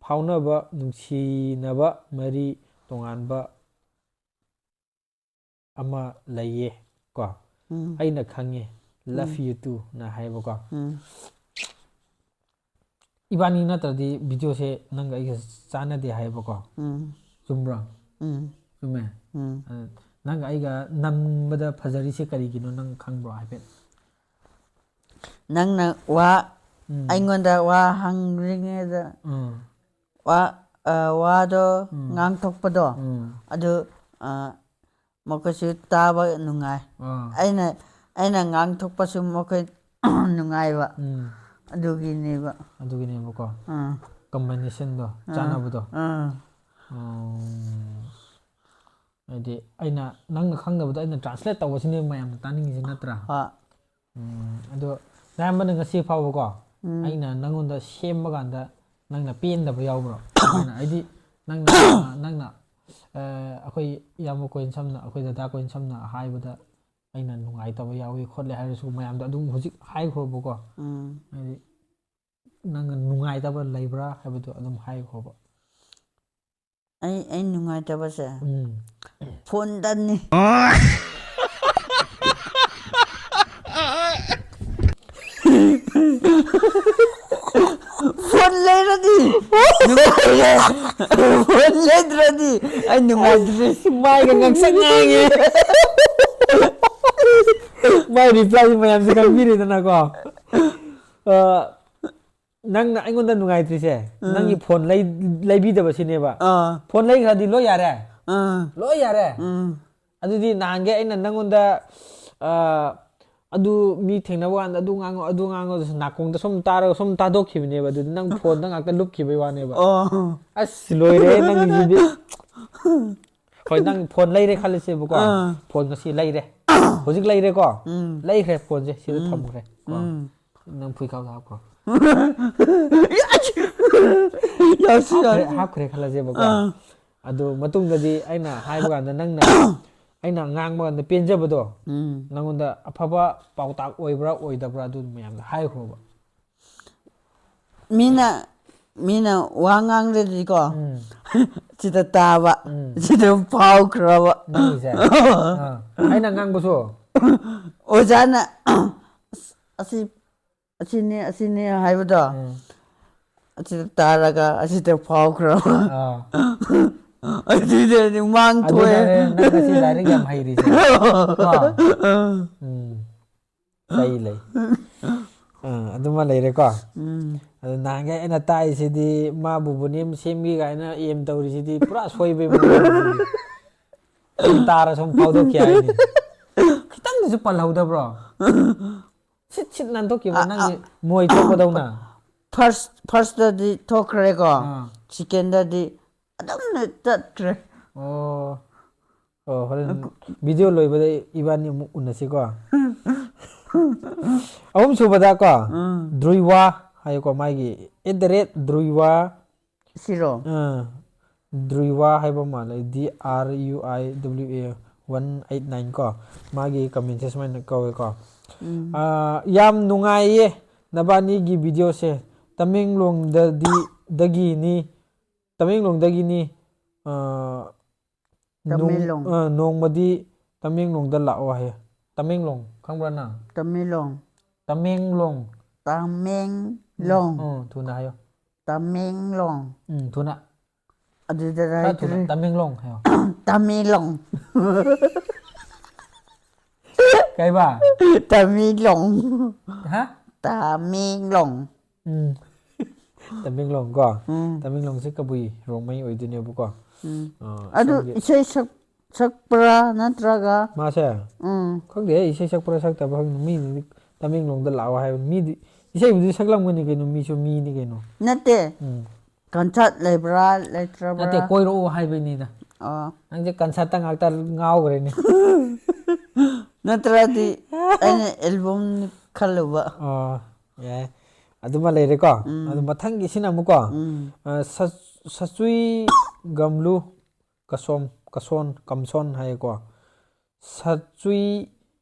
ꯐꯥꯎꯅꯕ, ꯅꯨꯡꯁꯤꯅꯕ ꯃꯔꯤ ꯇꯣꯉꯥꯟꯕ ꯑꯃ ꯂꯩꯌꯦ ꯀꯣ꯫ ꯎꯝ꯫ ꯑꯩꯅ ꯈꯪꯉꯦ, "Love ꯎꯝ꯫ You too" ꯅ ꯍꯥꯏꯕꯀꯣ꯫ ꯎꯝ꯫ ꯏꯕꯥꯅꯤ ꯅꯠꯇ꯭ꯔꯗꯤ ꯚꯤꯗꯤꯑꯣꯁꯦ ꯅꯪꯒ ꯑꯩꯒ ꯆꯥꯟꯅꯗꯦ ꯍꯥꯏꯕꯀꯣ꯫ ꯎꯝ꯫ ꯆꯨꯝꯕ꯭ꯔꯣ? ꯎꯝ꯫ ꯆꯨꯝꯃꯦ? ꯎꯝ꯫ ꯑ, ꯅꯪꯒ ꯑꯩꯒ ꯅꯝꯕꯗ ꯐꯖꯔꯤꯁꯦ ꯀꯔꯤꯒꯤꯅꯣ ꯅꯪ ꯈꯪꯕ꯭ꯔꯣ ꯍꯥꯏꯐꯦꯠ? ꯅꯪꯅ ꯋꯥ, ꯎꯝ꯫ ꯑꯩꯉꯣꯟꯗ ꯋꯥ ꯍꯪꯔꯤꯉꯩꯗ ꯎꯝ꯫ ꯋꯥ, ꯑ, ꯋꯥꯗꯣ ꯎꯝ꯫ ꯉꯥꯡꯊꯣꯛꯄꯗꯣ, ꯎꯝ꯫ ꯑꯗꯨ, ꯑ, ꯃꯈꯣꯏꯁꯨ ꯇꯥꯕ ꯅꯨꯡꯉꯥꯏ꯫ ꯑꯥ꯫ ꯑꯩꯅ, ꯑꯩꯅ ꯉꯥꯡꯊꯣꯛꯄꯁꯨ ꯃꯈꯣꯏ ꯅꯨꯡꯉꯥꯏꯕ꯫ ꯎꯝ꯫ ꯑꯗꯨꯒꯤꯅꯦꯕ꯫ ꯑꯗꯨꯒꯤꯅꯦꯕꯀꯣ꯫ ꯑꯥ꯫ Combination ꯗꯣ, ꯑꯥ꯫ ꯆꯥꯟꯅꯕꯗꯣ꯫ ꯑꯥ꯫ ꯎꯝ꯫ ꯍꯥꯏꯗꯤ ꯑꯩꯅ, ꯅꯪꯅ ꯈꯪꯗꯕꯗꯣ ꯑꯩꯅ translate ꯇꯧꯕꯁꯤꯅꯦꯕ ꯃꯌꯥꯝꯅ ꯇꯥꯅꯤꯡꯉꯤꯁꯤ ꯅꯠꯇ꯭ꯔꯥ? ꯍꯣꯏ꯫ ꯎꯝ, ꯑꯗꯣ ꯅꯌꯥꯝꯕꯅ ꯉꯁꯤ ꯐꯥꯎꯕꯀꯣ, ꯎꯝ꯫ ꯑꯩꯅ ꯅꯪꯉꯣꯟꯗ ꯁꯦꯝꯕ ꯀꯥꯟꯗ ꯅꯪꯅ ꯄꯦꯟꯗꯕ ꯌꯥꯎꯕ꯭ꯔꯣ? ꯑꯗꯨꯅ ꯍꯥꯏꯗꯤ ꯅꯪꯅ, ꯅꯪꯅ, ꯑ, ꯑꯩꯈꯣꯏ ꯏꯌꯥꯝꯕ ꯀꯣꯍꯦꯟꯁꯝꯅ, ꯑꯩꯈꯣꯏ ꯗꯗꯥ ꯀꯣꯍꯦꯟꯁꯝꯅ ꯍꯥꯏꯕꯗ ꯑꯩꯅ ꯅꯨꯡꯉꯥꯏꯇꯕ ꯌꯥꯎꯏ ꯈꯣꯠꯂꯦ ꯍꯥꯏꯔꯁꯨ ꯃꯌꯥꯝꯗ ꯑꯗꯨꯝ ꯍꯧꯖꯤꯛ ꯍꯥꯏꯈ꯭ꯔꯣꯕꯀꯣ꯫ ꯎꯝ꯫ ꯍꯥꯏꯗꯤ ꯅꯪꯅ ꯅꯨꯡꯉꯥꯏꯇꯕ ꯂꯩꯕ꯭ꯔꯥ ꯍꯥꯏꯕꯗꯣ ꯑꯗꯨꯝ ꯍꯥꯏꯈ꯭ꯔꯣꯕ꯫ ꯑꯩ ꯑꯩ ꯅꯨꯡꯉꯥꯏꯇꯕꯁꯦ ꯎꯝ꯫ ꯐꯣꯟꯗꯅꯤ꯫ ꯐꯣꯟ ꯂꯩꯔꯗꯤ ꯅꯨꯡꯉꯥꯏꯔꯦ꯫ ꯐꯣꯟ ꯂꯩꯗ꯭ꯔꯗꯤ ꯑꯩ ꯅꯨꯡꯉꯥꯏꯇ꯭ꯔꯦ꯫ ꯃꯥꯏꯒ ꯉꯥꯡꯁꯪ ꯉꯥꯡꯉꯦ꯫ ꯃꯥꯏ ꯔꯤꯄ꯭ꯂꯥꯏꯁꯤ ꯃꯌꯥꯝꯁꯦ ꯈꯪꯕꯤꯔꯦꯗꯅꯀꯣ꯫ ꯑ, ꯅꯪꯅ ꯑꯩꯉꯣꯟꯗ ꯅꯨꯡꯉꯥꯏꯇ꯭ꯔꯤꯁꯦ ꯅꯪꯒꯤ ꯐꯣꯟ ꯂꯩ-, ꯂꯩꯕꯤꯗꯕꯁꯤꯅꯦꯕ꯫ ꯑꯥ꯫ ꯐꯣꯟ ꯂꯩꯈ꯭ꯔꯗꯤ ꯂꯣꯏ ꯌꯥꯔꯦ꯫ ꯑꯥ꯫ ꯂꯣꯏ ꯌꯥꯔꯦ꯫ ꯎꯝ꯫ ꯑꯗꯨꯗꯤ ꯅꯍꯥꯟꯒꯩ ꯑꯩꯅ ꯅꯪꯉꯣꯟꯗ, ꯑ, ꯑꯗꯨ ꯃꯤ ꯊꯦꯡꯅꯕ ꯀꯥꯟꯗ ꯑꯗꯨ ꯉꯥꯡꯉꯣ, ꯑꯗꯨ ꯉꯥꯡꯉꯣ, ꯅꯥꯀꯣꯡꯗ ꯁꯨꯝ ꯇꯥꯔꯒ ꯁꯨꯝ ꯊꯥꯗꯣꯛꯈꯤꯕꯅꯦꯕ꯫ ꯑꯗꯨꯗꯤ ꯅꯪ ꯐꯣꯟꯗ ꯉꯥꯛꯇ ꯂꯨꯞꯈꯤꯕꯩ ꯋꯥꯅꯦꯕ꯫ ꯑꯣ꯫ ꯑꯁ, ꯂꯣꯏꯔꯦ ꯅꯪꯒꯤꯁꯤꯗꯤ꯫ ꯍꯣꯏ, ꯅꯪ ꯐꯣꯟ ꯂꯩꯔꯦ ꯈꯜꯂꯁꯦꯕꯀꯣ꯫ ꯑꯥ꯫ ꯐꯣꯟ ꯉꯁꯤ ꯂꯩꯔꯦ꯫ ꯍꯧꯖꯤꯛ ꯂꯩꯔꯦꯀꯣ꯫ ꯎꯝ꯫ ꯂꯩꯈ꯭ꯔꯦ ꯐꯣꯟꯁꯦ꯫ ꯁꯤꯗ ꯊꯝꯈ꯭ꯔꯦ꯫ ꯀꯣ꯫ ꯎꯝ꯫ ꯅꯪ ꯐꯨꯔꯤꯠꯈꯥꯎꯗ ꯍꯥꯞꯈ꯭ꯔꯣ꯫ ꯌꯥꯁꯤ ꯍꯥꯞꯈ꯭ꯔꯦ, ꯌꯥꯁꯤ꯫ ꯍꯥꯞꯈ꯭ꯔꯦ ꯈꯜꯂꯁꯦꯕꯀꯣ꯫ ꯑꯥ꯫ ꯑꯗꯨ ꯃꯇꯨꯡꯗꯗꯤ ꯑꯩꯅ ꯍꯥꯏꯕ ꯀꯥꯟꯗ ꯅꯪꯅ, ꯑꯩꯅ ꯉꯥꯡꯕ ꯀꯥꯟꯗ ꯄꯦꯟꯖꯕꯗꯣ, ꯎꯝ꯫ ꯅꯪꯉꯣꯟꯗ ꯑꯐꯕ ꯄꯥꯎꯇꯥꯛ ꯑꯣꯏꯕ꯭ꯔꯥ ꯑꯣꯏꯗꯕ꯭ꯔꯥ ꯑꯗꯨ ꯃꯌꯥꯝꯗꯣ ꯍꯥꯏꯈ꯭ꯔꯣꯕ꯫ ꯃꯤꯅ ꯃꯤꯅ ꯋꯥ ꯉꯥꯡꯔꯗꯤꯀꯣ ꯎꯝ꯫ ꯁꯤꯗ ꯇꯥꯕ ꯎꯝ꯫ ꯁꯤꯗ ꯐꯥꯎꯈ꯭ꯔꯕ꯫ ꯅꯪꯒꯤꯁꯦ? ꯑꯥ꯫ ꯑꯩꯅ ꯉꯥꯡꯕꯁꯨ? ꯑꯣꯖꯥꯅ ꯑꯁ, ꯑꯁꯤ ꯑꯁꯤꯅꯦ ꯑꯁꯤꯅꯦ ꯍꯥꯏꯕꯗꯣ ꯎꯝ꯫ ꯑꯁꯤꯗ ꯇꯥꯔꯒ ꯑꯁꯤꯗ ꯐꯥꯎꯈ꯭ꯔꯕ꯫ ꯑꯥ꯫ ꯑꯗꯨꯗꯗꯤ ꯃꯥꯡ ꯊꯣꯛꯑꯦ꯫ ꯑꯗꯨꯅꯅꯦ ꯅꯪ ꯉꯁꯤ ꯂꯥꯏꯔꯤꯛ ꯌꯥꯝ ꯍꯩꯔꯤꯁꯦ꯫ ꯀꯣ? ꯎꯝ꯫ ꯆꯩ ꯂꯩ꯫ ꯑꯥ, ꯑꯗꯨꯃ ꯂꯩꯔꯦꯀꯣ꯫ ꯎꯝ꯫ ꯑꯗꯨ ꯅꯍꯥꯟꯒꯩ ꯑꯩꯅ ꯇꯥꯛꯏꯁꯤꯗꯤ ꯃꯥꯕꯨ ꯕꯨꯅꯦꯝ ꯁꯦꯝꯒꯦ ꯀꯥꯏꯅ ꯑꯦꯝ ꯇꯧꯔꯤꯁꯤꯗꯤ ꯄꯨꯔꯥ ꯁꯣꯏꯕꯩ ꯃꯑꯣꯡꯅꯤ꯫ ꯁꯨꯝ ꯇꯥꯔ ꯁꯨꯝ ꯐꯥꯎꯗꯣꯛꯀꯦ ꯍꯥꯏꯅꯤ꯫ ꯈꯤꯇꯪꯗꯁꯨ ꯄꯜꯍꯧꯗꯕ꯭ꯔꯣ? ꯁꯤꯠ ꯁꯤꯠ ꯅꯥꯟꯊꯣꯛꯈꯤꯕ ꯑ, ꯅꯪꯒꯤ ꯑ, ꯃꯣꯏ ꯊꯣꯛꯄꯗꯧꯅ꯫ ꯐꯥꯔꯁ ꯐꯥꯔꯁꯇꯗꯤ ꯊꯣꯛꯈ꯭ꯔꯦꯀꯣ꯫ ꯑꯥ꯫ ꯁꯦꯀꯦꯟꯗꯗꯤ ꯑꯗꯨꯝ ꯆꯠꯈ꯭ꯔꯦ꯫ ꯑꯣ꯫ ꯑꯣ, ꯍꯣꯔꯦꯟ ꯚꯤꯗꯤꯑꯣ ꯂꯣꯏꯕꯗ ꯏꯕꯥꯅꯤ ꯑꯃꯨꯛ ꯎꯅꯁꯤꯀꯣ꯫ ꯑꯍꯨꯝ ꯁꯨꯕꯗ ꯀꯣ, ꯎꯝ꯫ ꯗ꯭ꯔꯨꯏꯋꯥ ꯍꯥꯏꯌꯨꯀꯣ, ꯃꯥꯒꯤ at the rate ꯗ꯭ꯔꯨꯏꯋꯥ, ꯁꯤꯔꯣ? ꯑꯥ, ꯗ꯭ꯔꯨꯏꯋꯥ ꯍꯥꯏꯕ ꯃꯥꯜꯂꯦ, D R U I W A one eight nine ꯀꯣ, ꯃꯥꯒꯤ ꯀꯃꯦꯟꯁꯦ ꯁꯨꯃꯥꯏꯅ ꯀꯧꯋꯦꯀꯣ꯫ ꯎꯝ꯫ ꯑꯥ, ꯌꯥꯝ ꯅꯨꯡꯉꯥꯏꯌꯦ ꯅꯕꯥꯅꯤꯒꯤ ꯚꯤꯗꯤꯑꯣꯁꯦ꯫ ꯇꯃꯦꯡꯂꯣꯡꯗꯗꯤ, ꯗꯒꯤꯅꯤ, ꯇꯃꯦꯡꯂꯣꯡꯗꯒꯤꯅꯤ꯫ ꯑꯥ, ꯅꯣꯡ-, ꯇꯃꯦꯡꯂꯣꯡ꯫ ꯑꯥ, ꯅꯣꯡꯃꯗꯤ ꯇꯃꯦꯡꯂꯣꯡꯗ ꯂꯥꯛꯑꯣ ꯍꯥꯏꯌꯦ꯫ ꯇꯃꯦꯡꯂꯣꯡ ꯈꯪꯕ꯭ꯔꯥ ꯅꯪ? ꯇꯃꯦꯡꯂꯣꯡ꯫ ꯇꯃꯦꯡꯂꯣꯡ꯫ ꯇꯃꯦꯡꯂꯣꯡ꯫ ꯎꯝ, ꯊꯨꯅ ꯍꯥꯏꯌꯣ꯫ ꯇꯃꯦꯡꯂꯣꯡ꯫ ꯎꯝ, ꯊꯨꯅ꯫ ꯑꯗꯨꯗ ꯈꯔ ꯊꯨꯅ꯫ ꯂꯩꯇ꯭ꯔꯦ꯫ ꯇꯃꯦꯡꯂꯣꯡ ꯍꯥꯏꯌꯣ꯫ ꯇꯃꯦꯡꯂꯣꯡ꯫ ꯀꯩꯕ? ꯇꯃꯦꯡꯂꯣꯡ꯫ ꯍꯥ? ꯇꯃꯦꯡꯂꯣꯡ꯫ ꯎꯝ꯫ ꯇꯃꯦꯡꯂꯣꯡ ꯀꯣ? ꯎꯝ꯫ ꯇꯃꯦꯡꯂꯣꯡꯁꯦ ꯀꯕꯨꯏ ꯔꯣꯡꯃꯩ ꯑꯣꯏꯗꯣꯏꯅꯦꯕꯀꯣ꯫ ꯎꯝ꯫ ꯑꯥ, ꯑꯗꯨ ꯑꯁꯣꯝꯒꯤ ꯏꯁꯩ ꯁꯛ-, ꯁꯛꯄ꯭ꯔꯥ ꯅꯠꯇ꯭ꯔꯒ? ꯃꯥꯁꯦ? ꯎꯝ꯫ ꯈꯪꯗꯦ, ꯏꯁꯩ ꯁꯛꯄ꯭ꯔꯥ ꯁꯛꯇꯕ꯭ꯔꯥ ꯈꯪꯗꯦ꯫ ꯃꯤꯅꯗꯤ ꯇꯃꯦꯡꯂꯣꯡꯗ ꯂꯥꯛꯑꯣ ꯍꯥꯏꯕ꯫ ꯃꯤꯗꯤ ꯏꯁꯩꯕꯨꯗꯤ ꯁꯛꯂꯝꯒꯅꯤ ꯀꯩꯅꯣ, ꯃꯤꯁꯨ ꯃꯤꯅꯤ ꯀꯩꯅꯣ꯫ ꯅꯠꯇꯦ꯫ ꯎꯝ꯫ ꯀꯟꯁꯔꯠ ꯂꯩꯕ꯭ꯔꯥ ꯂꯩꯇ꯭ꯔꯕ꯭ꯔꯥ? ꯅꯠꯇꯦ, ꯀꯣꯏꯔꯛꯑꯣ ꯍꯥꯏꯕꯩꯅꯤꯗ꯫ ꯑꯣ꯫ ꯅꯪꯁꯦ ꯀꯟꯁꯔꯠꯇ ꯉꯥꯛꯇ ꯉꯥꯎꯈ꯭ꯔꯦꯅꯦ꯫ ꯅꯠꯇ꯭ꯔꯗꯤ ꯑꯩꯅ ꯑꯦꯜꯕꯝ ꯈꯜꯂꯨꯕ꯫ ꯑꯣ, ꯌꯥꯏ꯫ ꯑꯗꯨꯃ ꯂꯩꯔꯦꯀꯣ꯫ ꯎꯝ꯫ ꯑꯗꯨ ꯃꯊꯪꯒꯤꯁꯤꯅ ꯑꯃꯨꯛꯀꯣ, ꯎꯝ꯫ ꯑ, ꯁ-, ꯁꯆꯨꯏ ꯒꯝꯂꯨ ꯀꯁꯣꯝ, ꯀꯁꯣꯟ, ꯀꯝꯁꯣꯟ ꯍꯥꯏꯌꯦꯀꯣ꯫ ꯁꯆꯨꯏ,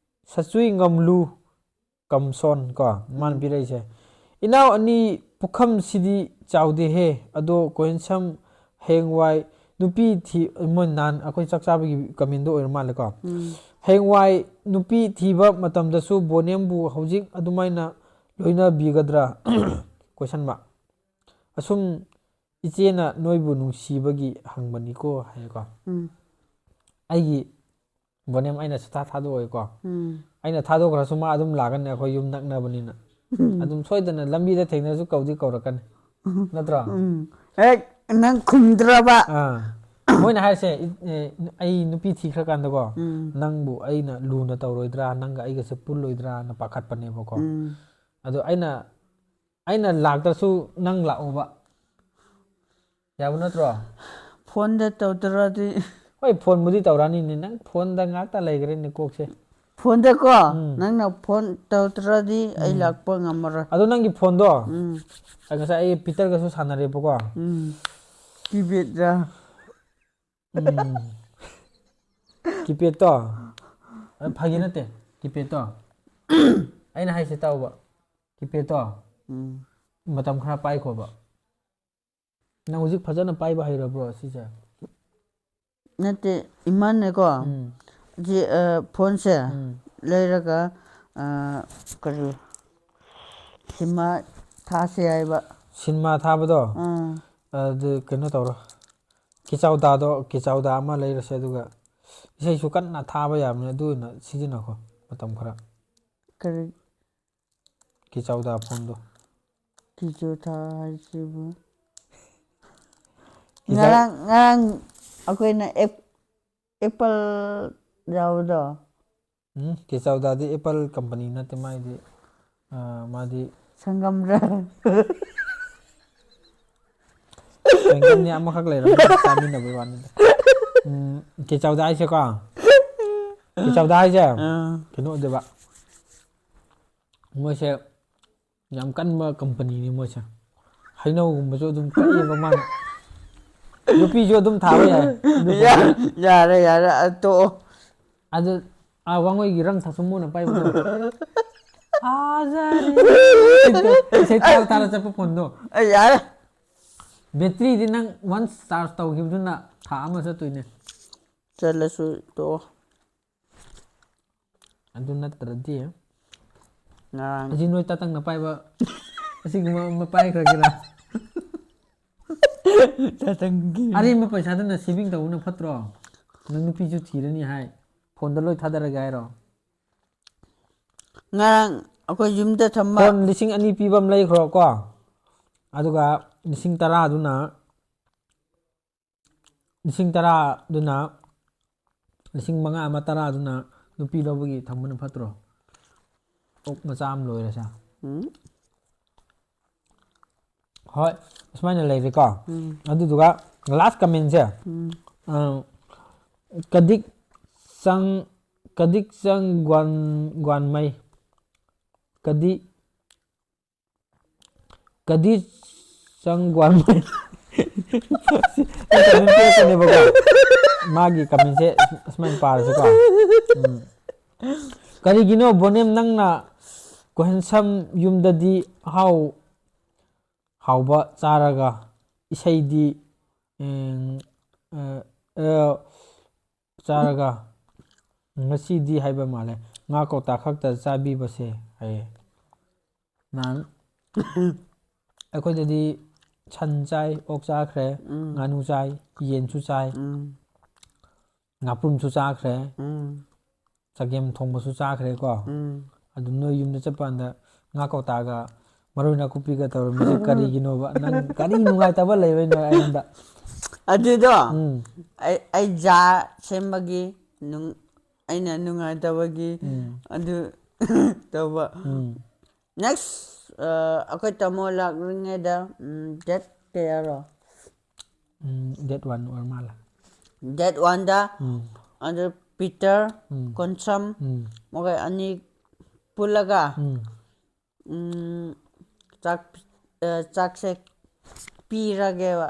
ꯁꯆꯨꯏ ꯉꯝꯂꯨ ꯀꯝꯁꯣꯟ ꯀꯣ, ꯃꯥꯅ ꯎꯝ꯫ ꯄꯤꯔꯛꯏꯁꯦ꯫ "ꯏꯅꯥꯎ ꯑꯅꯤ ꯄꯨꯈꯝꯁꯤꯗꯤ ꯆꯥꯎꯗꯦꯍꯦ, ꯑꯗꯣ ꯀꯣꯍꯦꯟꯁꯝ ꯍꯌꯦꯡꯋꯥꯏ ꯅꯨꯄꯤ ꯊꯤ-", ꯃꯣꯏ ꯅꯍꯥꯟ ꯑꯩꯈꯣꯏ ꯆꯥꯛ ꯆꯥꯕꯒꯤ ꯀꯃꯦꯟꯗꯣ ꯑꯣꯏꯔ ꯃꯥꯜꯂꯦꯀꯣ꯫ ꯎꯝ꯫ "ꯍꯌꯦꯡꯋꯥꯏ ꯅꯨꯄꯤ ꯊꯤꯕ ꯃꯇꯝꯗꯁꯨ ꯕꯣꯅꯦꯝꯕꯨ ꯍꯧꯖꯤꯛ ꯑꯗꯨꯃꯥꯏꯅ ꯂꯣꯏꯅꯕꯤꯒꯗ꯭ꯔꯥ?" Question mark꯫ "ꯑꯁꯨꯝ ꯏꯆꯦꯅ ꯅꯣꯏꯕꯨ ꯅꯨꯡꯁꯤꯕꯒꯤ ꯍꯪꯕꯅꯤꯀꯣ" ꯍꯥꯏꯌꯦꯀꯣ꯫ ꯎꯝ꯫ ꯑꯩꯒꯤ ꯕꯣꯅꯦꯝ ꯑꯩꯅ ꯁꯨꯊꯥ ꯊꯥꯗꯣꯛꯑꯣꯏꯀꯣ꯫ ꯎꯝ꯫ ꯑꯩꯅ ꯊꯥꯗꯣꯛꯈ꯭ꯔꯁꯨ ꯃꯥ ꯑꯗꯨꯝ ꯂꯥꯛꯀꯅꯤ, ꯑꯩꯈꯣꯏ ꯌꯨꯝ ꯅꯛꯅꯕꯅꯤꯅ꯫ ꯎꯝ꯫ ꯑꯗꯨꯝ ꯁꯣꯏꯗꯅ ꯂꯝꯕꯤꯗ ꯊꯦꯡꯅꯔꯁꯨ ꯀꯧꯗꯤ ꯀꯧꯔꯛꯀꯅꯤ꯫ ꯅꯠꯇ꯭ꯔꯣ? ꯎꯝ꯫ ꯍꯦꯛ ꯅꯪ ꯈꯨꯝꯗ꯭ꯔꯕ? ꯑꯥ꯫ ꯃꯣꯏꯅ ꯍꯥꯏꯔꯤꯁꯦ, ꯏ-, ꯑꯦ, ꯑꯩ ꯅꯨꯄꯤ ꯊꯤꯈ꯭ꯔꯀꯥꯟꯗꯀꯣ, ꯎꯝ꯫ ꯅꯪꯕꯨ ꯑꯩꯅ ꯂꯨꯅ ꯇꯧꯔꯣꯏꯗ꯭ꯔꯥ, ꯅꯪꯒ ꯑꯩꯒꯁꯦ ꯄꯨꯜꯂꯣꯏꯗ꯭ꯔꯥꯅ ꯄꯥꯈꯠꯄꯅꯦꯕꯀꯣ꯫ ꯎꯝ꯫ ꯑꯗꯣ ꯑꯩꯅ, ꯑꯩꯅ ꯂꯥꯛꯇ꯭ꯔꯁꯨ ꯅꯪ ꯂꯥꯛꯑꯣꯕ꯫ ꯌꯥꯕ ꯅꯠꯇ꯭ꯔꯣ? ꯐꯣꯟꯗ ꯇꯧꯗ꯭ꯔꯗꯤ꯫ ꯍꯣꯏ, ꯐꯣꯟꯕꯨꯗꯤ ꯇꯧꯔꯛꯑꯅꯤꯅꯦ꯫ ꯅꯪ ꯐꯣꯟꯗ ꯉꯥꯛꯇ ꯂꯩꯈ꯭ꯔꯦꯅꯦ ꯀꯣꯛꯁꯦ꯫ ꯐꯣꯟꯗꯀꯣ, ꯎꯝ꯫ ꯅꯪꯅ ꯐꯣꯟ ꯇꯧꯗ꯭ꯔꯗꯤ ꯑꯩ ꯎꯝ꯫ ꯂꯥꯛꯄ ꯉꯝꯃꯔꯣꯏ꯫ ꯑꯗꯣ ꯅꯪꯒꯤ ꯐꯣꯟꯗꯣ, ꯎꯝ꯫ ꯑꯩ ꯉꯁꯥꯏ ꯑꯩ ꯄꯤꯇꯔꯒꯁꯨ ꯁꯥꯟꯅꯔꯦꯕꯀꯣ꯫ ꯎꯝ꯫ ꯀꯤꯄꯦꯗꯔꯥ? ꯎꯝ꯫ ꯀꯤꯄꯦꯗꯇꯣ, ꯑ, ꯐꯥꯒꯤ ꯅꯠꯇꯦ, ꯀꯤꯄꯦꯗꯇꯣ꯫ ꯑꯩꯅ ꯍꯥꯏꯁꯦ ꯇꯥꯎꯕ, ꯀꯤꯄꯦꯗꯇꯣ꯫ ꯎꯝ꯫ ꯃꯇꯝ ꯈꯔ ꯄꯥꯏꯈꯣꯕ꯫ ꯅꯪ ꯍꯧꯖꯤꯛ ꯐꯖꯅ ꯄꯥꯏꯕ ꯍꯩꯔꯕ꯭ꯔꯣ ꯁꯤꯁꯦ? ꯅꯠꯇꯦ, ꯏꯃꯥꯅꯀꯣ, ꯎꯝ꯫ ꯁꯤ, ꯑ, ꯐꯣꯟꯁꯦ ꯎꯝ꯫ ꯂꯩꯔꯒ, ꯑ, ꯀꯔꯤ, ꯁꯤꯃ ꯊꯥꯁꯦ ꯍꯥꯏꯕ꯫ ꯁꯤꯅꯦꯃꯥ ꯊꯥꯕꯗꯣ? ꯑꯥ꯫ ꯑꯗꯨ ꯀꯩꯅꯣ ꯇꯧꯔꯣ, ꯀꯤꯆꯥꯎꯗꯥꯗꯣ, ꯀꯤꯆꯥꯎꯗꯥ ꯑꯃ ꯂꯩꯔꯁꯦ, ꯑꯗꯨꯒ ꯏꯁꯩꯁꯨ ꯀꯟꯅ ꯊꯥꯕ ꯌꯥꯕꯅꯦ, ꯑꯗꯨ ꯑꯣꯏꯅ ꯁꯤꯖꯤꯟꯅꯈꯣ ꯃꯇꯝ ꯈꯔ꯫ ꯀꯔꯤ? ꯀꯤꯆꯥꯎꯗꯥ ꯐꯣꯟꯗꯣ꯫ ꯀꯤꯆꯥꯎꯗꯥ ꯍꯥꯏꯁꯤꯕꯨ? ꯀꯤꯆꯥꯎ- ꯉꯔꯥꯡ, ꯉꯔꯥꯡ ꯑꯩꯈꯣꯏꯅ ꯑꯦꯞ-, ꯑꯦꯄꯜ ꯌꯥꯎꯕꯗꯣ꯫ ꯎꯝ, ꯀꯤꯆꯥꯎꯗꯥꯗꯤ ꯑꯦꯄꯜ ꯀꯝꯄꯅꯤ ꯅꯠꯇꯦ, ꯃꯥꯏꯗꯤ, ꯑ, ꯃꯥꯗꯤ ꯁꯪꯒꯝꯔ? ꯁꯪꯒꯝꯅꯤ ꯑꯃꯈꯛ ꯂꯩꯔꯝꯃꯤ, ꯆꯥꯃꯤꯟꯅꯕꯩ ꯋꯥꯅꯤꯗ꯫ ꯎꯝ, ꯀꯤꯆꯥꯎꯗꯥ ꯍꯥꯏꯁꯦꯀꯣ, ꯀꯤꯆꯥꯎꯗꯥ ꯍꯥꯏꯁꯦ ꯑꯥ꯫ ꯀꯩꯅꯣ ꯑꯣꯏꯗꯣꯏꯕ, ꯃꯣꯏꯁꯦ ꯌꯥꯝ ꯀꯟꯕ ꯀꯝꯄꯅꯤꯅꯤ ꯃꯣꯏꯁꯦ꯫ ꯍꯩꯅꯧꯒꯨꯝꯕꯁꯨ ꯑꯗꯨꯝ ꯀꯛꯑꯦꯕ ꯃꯥꯅ꯫ ꯅꯨꯄꯤꯁꯨ ꯑꯗꯨꯝ ꯊꯥꯕ ꯌꯥꯏ꯫ ꯑꯗꯨ ꯌꯥ-, ꯌꯥꯔꯦ, ꯌꯥꯔꯦ, ꯑ, ꯇꯣꯛꯑꯣ꯫ ꯑꯗꯨ, ꯑꯥ, ꯋꯥꯡꯉꯣꯏꯒꯤ ꯔꯪ ꯊꯥꯁꯨ ꯃꯣꯏꯅ ꯄꯥꯏꯕꯗꯣ꯫ ꯐꯖꯔꯦ꯫ ꯏꯁꯩ ꯊꯥꯔ ꯊꯥꯔ ꯆꯠꯄ ꯐꯣꯟꯗꯣ꯫ ꯑꯩ ꯌꯥꯔꯦ꯫ ꯕꯦꯇ꯭ꯔꯤꯗꯤ ꯅꯪ once charge ꯇꯧꯈꯤꯕꯗꯨꯅ ꯊꯥ ꯑꯃ ꯆꯠꯇꯣꯏꯅꯦ꯫ ꯆꯠꯂꯁꯨ ꯇꯣꯛꯑꯣ꯫ ꯑꯗꯨ ꯅꯠꯇ꯭ꯔꯗꯤ ꯉꯔꯥꯡ ꯑꯁꯤ ꯅꯣꯏ ꯇꯇꯪꯅ ꯄꯥꯏꯕ ꯑꯁꯤꯒꯨꯝꯕ ꯑꯃ ꯄꯥꯏꯈ꯭ꯔꯒꯦꯔꯥ? ꯇꯇꯪꯒꯤ ꯑꯔꯦꯝꯕ ꯄꯩꯁꯥꯗꯨꯅ saving ꯇꯧꯕꯅ ꯐꯠꯇ꯭ꯔꯣ? ꯅꯪ ꯅꯨꯄꯤꯁꯨ ꯊꯤꯔꯅꯤ ꯍꯥꯏ, ꯐꯣꯟꯗ ꯂꯣꯏ ꯊꯥꯗꯔꯒꯦ ꯍꯥꯏꯔꯣ? ꯉꯔꯥꯡ ꯑꯩꯈꯣꯏ ꯌꯨꯝꯗ ꯊꯝꯕ ꯐꯣꯟ ꯂꯤꯁꯤꯡ ꯑꯅꯤ ꯄꯤꯕ ꯑꯃ ꯂꯩꯈ꯭ꯔꯣꯀꯣ, ꯑꯗꯨꯒ ꯂꯤꯁꯤꯡ ꯇꯔꯥꯗꯨꯅ ꯂꯤꯁꯤꯡ ꯇꯔꯥꯗꯨꯅ, ꯂꯤꯁꯤꯡ ꯃꯉꯥ ꯑꯃ ꯇꯔꯥꯗꯨꯅ ꯅꯨꯄꯤ ꯂꯧꯕꯒꯤ ꯊꯝꯕꯅ ꯐꯠꯇ꯭ꯔꯣ? ꯑꯣꯛ ꯃꯆꯥ ꯑꯃ ꯂꯣꯏꯔꯁꯦ꯫ ꯎꯝ꯫ ꯍꯣꯏ, ꯑꯁꯨꯃꯥꯏꯅ ꯂꯩꯔꯦꯀꯣ꯫ ꯎꯝ꯫ ꯑꯗꯨꯗꯨꯒ last commentꯁꯦ, ꯎꯝ꯫ ꯑ, ꯀꯗꯤꯛ ꯆꯪ, ꯀꯗꯤꯛ ꯆꯪ ꯒ꯭ꯋꯥꯟ-, ꯒ꯭ꯋꯥꯟꯃꯩ꯫ ꯀꯗꯤ ꯀꯗꯤ ꯆꯪ ꯒ꯭ꯋꯥꯟꯃꯩ꯫ ꯑꯩ comment ꯄꯤꯔꯛꯀꯅꯦꯕꯀꯣ꯫ ꯃꯥꯒꯤ ꯀꯃꯦꯟꯁꯦ ꯑꯁꯨꯃꯥꯏꯅ ꯄꯥꯔꯁꯤꯀꯣ꯫ ꯎꯝ꯫ ꯀꯔꯤꯒꯤꯅꯣ ꯕꯣꯅꯦꯝ, ꯅꯪꯅ ꯀꯣꯍꯦꯟꯁꯝ ꯌꯨꯝꯗꯗꯤ ꯑꯍꯥꯎ ꯍꯥꯎꯕ ꯆꯥꯔꯒ ꯏꯁꯩꯗꯤ, ꯎꯝ, ꯑ, ꯑ, ꯆꯥꯔꯒ ꯉꯁꯤꯗꯤ ꯍꯥꯏꯕ ꯃꯥꯜꯂꯦ, ꯉꯥ ꯀꯧꯇꯥ ꯈꯛꯇ ꯆꯥꯕꯤꯕꯁꯦ ꯍꯥꯏꯌꯦ꯫ ꯅꯍꯥꯟ ꯑꯩꯈꯣꯏꯗꯗꯤ ꯁꯟ ꯆꯥꯏ, ꯑꯣꯛ ꯆꯥꯈ꯭ꯔꯦ, ꯎꯝ꯫ ꯉꯥꯅꯨ ꯆꯥꯏ, ꯌꯦꯟꯁꯨ ꯆꯥꯏ, ꯎꯝ꯫ ꯉꯥꯄ꯭ꯔꯨꯝꯁꯨ ꯆꯥꯈ꯭ꯔꯦ, ꯎꯝ꯫ ꯆꯒꯦꯝ ꯊꯣꯡꯕꯁꯨ ꯆꯥꯈ꯭ꯔꯦꯀꯣ꯫ ꯎꯝ꯫ ꯑꯗꯨ ꯅꯣꯏ ꯌꯨꯝꯗ ꯆꯠꯄ ꯀꯥꯟꯗ ꯉꯥ ꯀꯧꯇꯥꯒ ꯃꯔꯣꯏ ꯅꯥꯀꯨꯞꯄꯤꯒ ꯇꯧꯔꯝꯃꯤꯁꯦ ꯀꯔꯤꯒꯤꯅꯣꯕ? ꯅꯪ ꯀꯔꯤ ꯅꯨꯡꯉꯥꯏꯇꯕ ꯂꯩꯕꯩꯅꯣ ꯑꯩꯉꯣꯟꯗ? ꯑꯗꯨꯗꯣ ꯎꯝ꯫ ꯑꯩ, ꯑꯩ ꯖꯥ ꯁꯦꯝꯕꯒꯤ ꯅꯨꯡ-, ꯑꯩꯅ ꯅꯨꯡꯉꯥꯏꯇꯕꯒꯤ ꯎꯝ꯫ ꯑꯗꯨ ꯇꯧꯕ꯫ ꯎꯝ꯫ Next, ꯑ, ꯑꯩꯈꯣꯏ ꯇꯥꯃꯣ ꯂꯥꯛꯂꯤꯉꯩꯗ, ꯎꯝ, date ꯀꯌꯥꯔꯣ? ꯎꯝ, date one ꯑꯣꯏꯔ ꯃꯥꯜꯂꯦ꯫ Date one ꯗ ꯎꯝ꯫ ꯑꯗꯨ ꯄꯤꯇꯔ, ꯎꯝ꯫ ꯀꯣꯟꯁꯝ, ꯎꯝ꯫ ꯃꯈꯣꯏ ꯑꯅꯤ ꯄꯨꯜꯂꯒ, ꯎꯝ꯫ ꯎꯝ, ꯆꯥꯛ, ꯑ, ꯆꯥꯛꯁꯦ ꯄꯤꯔꯒꯦꯕ꯫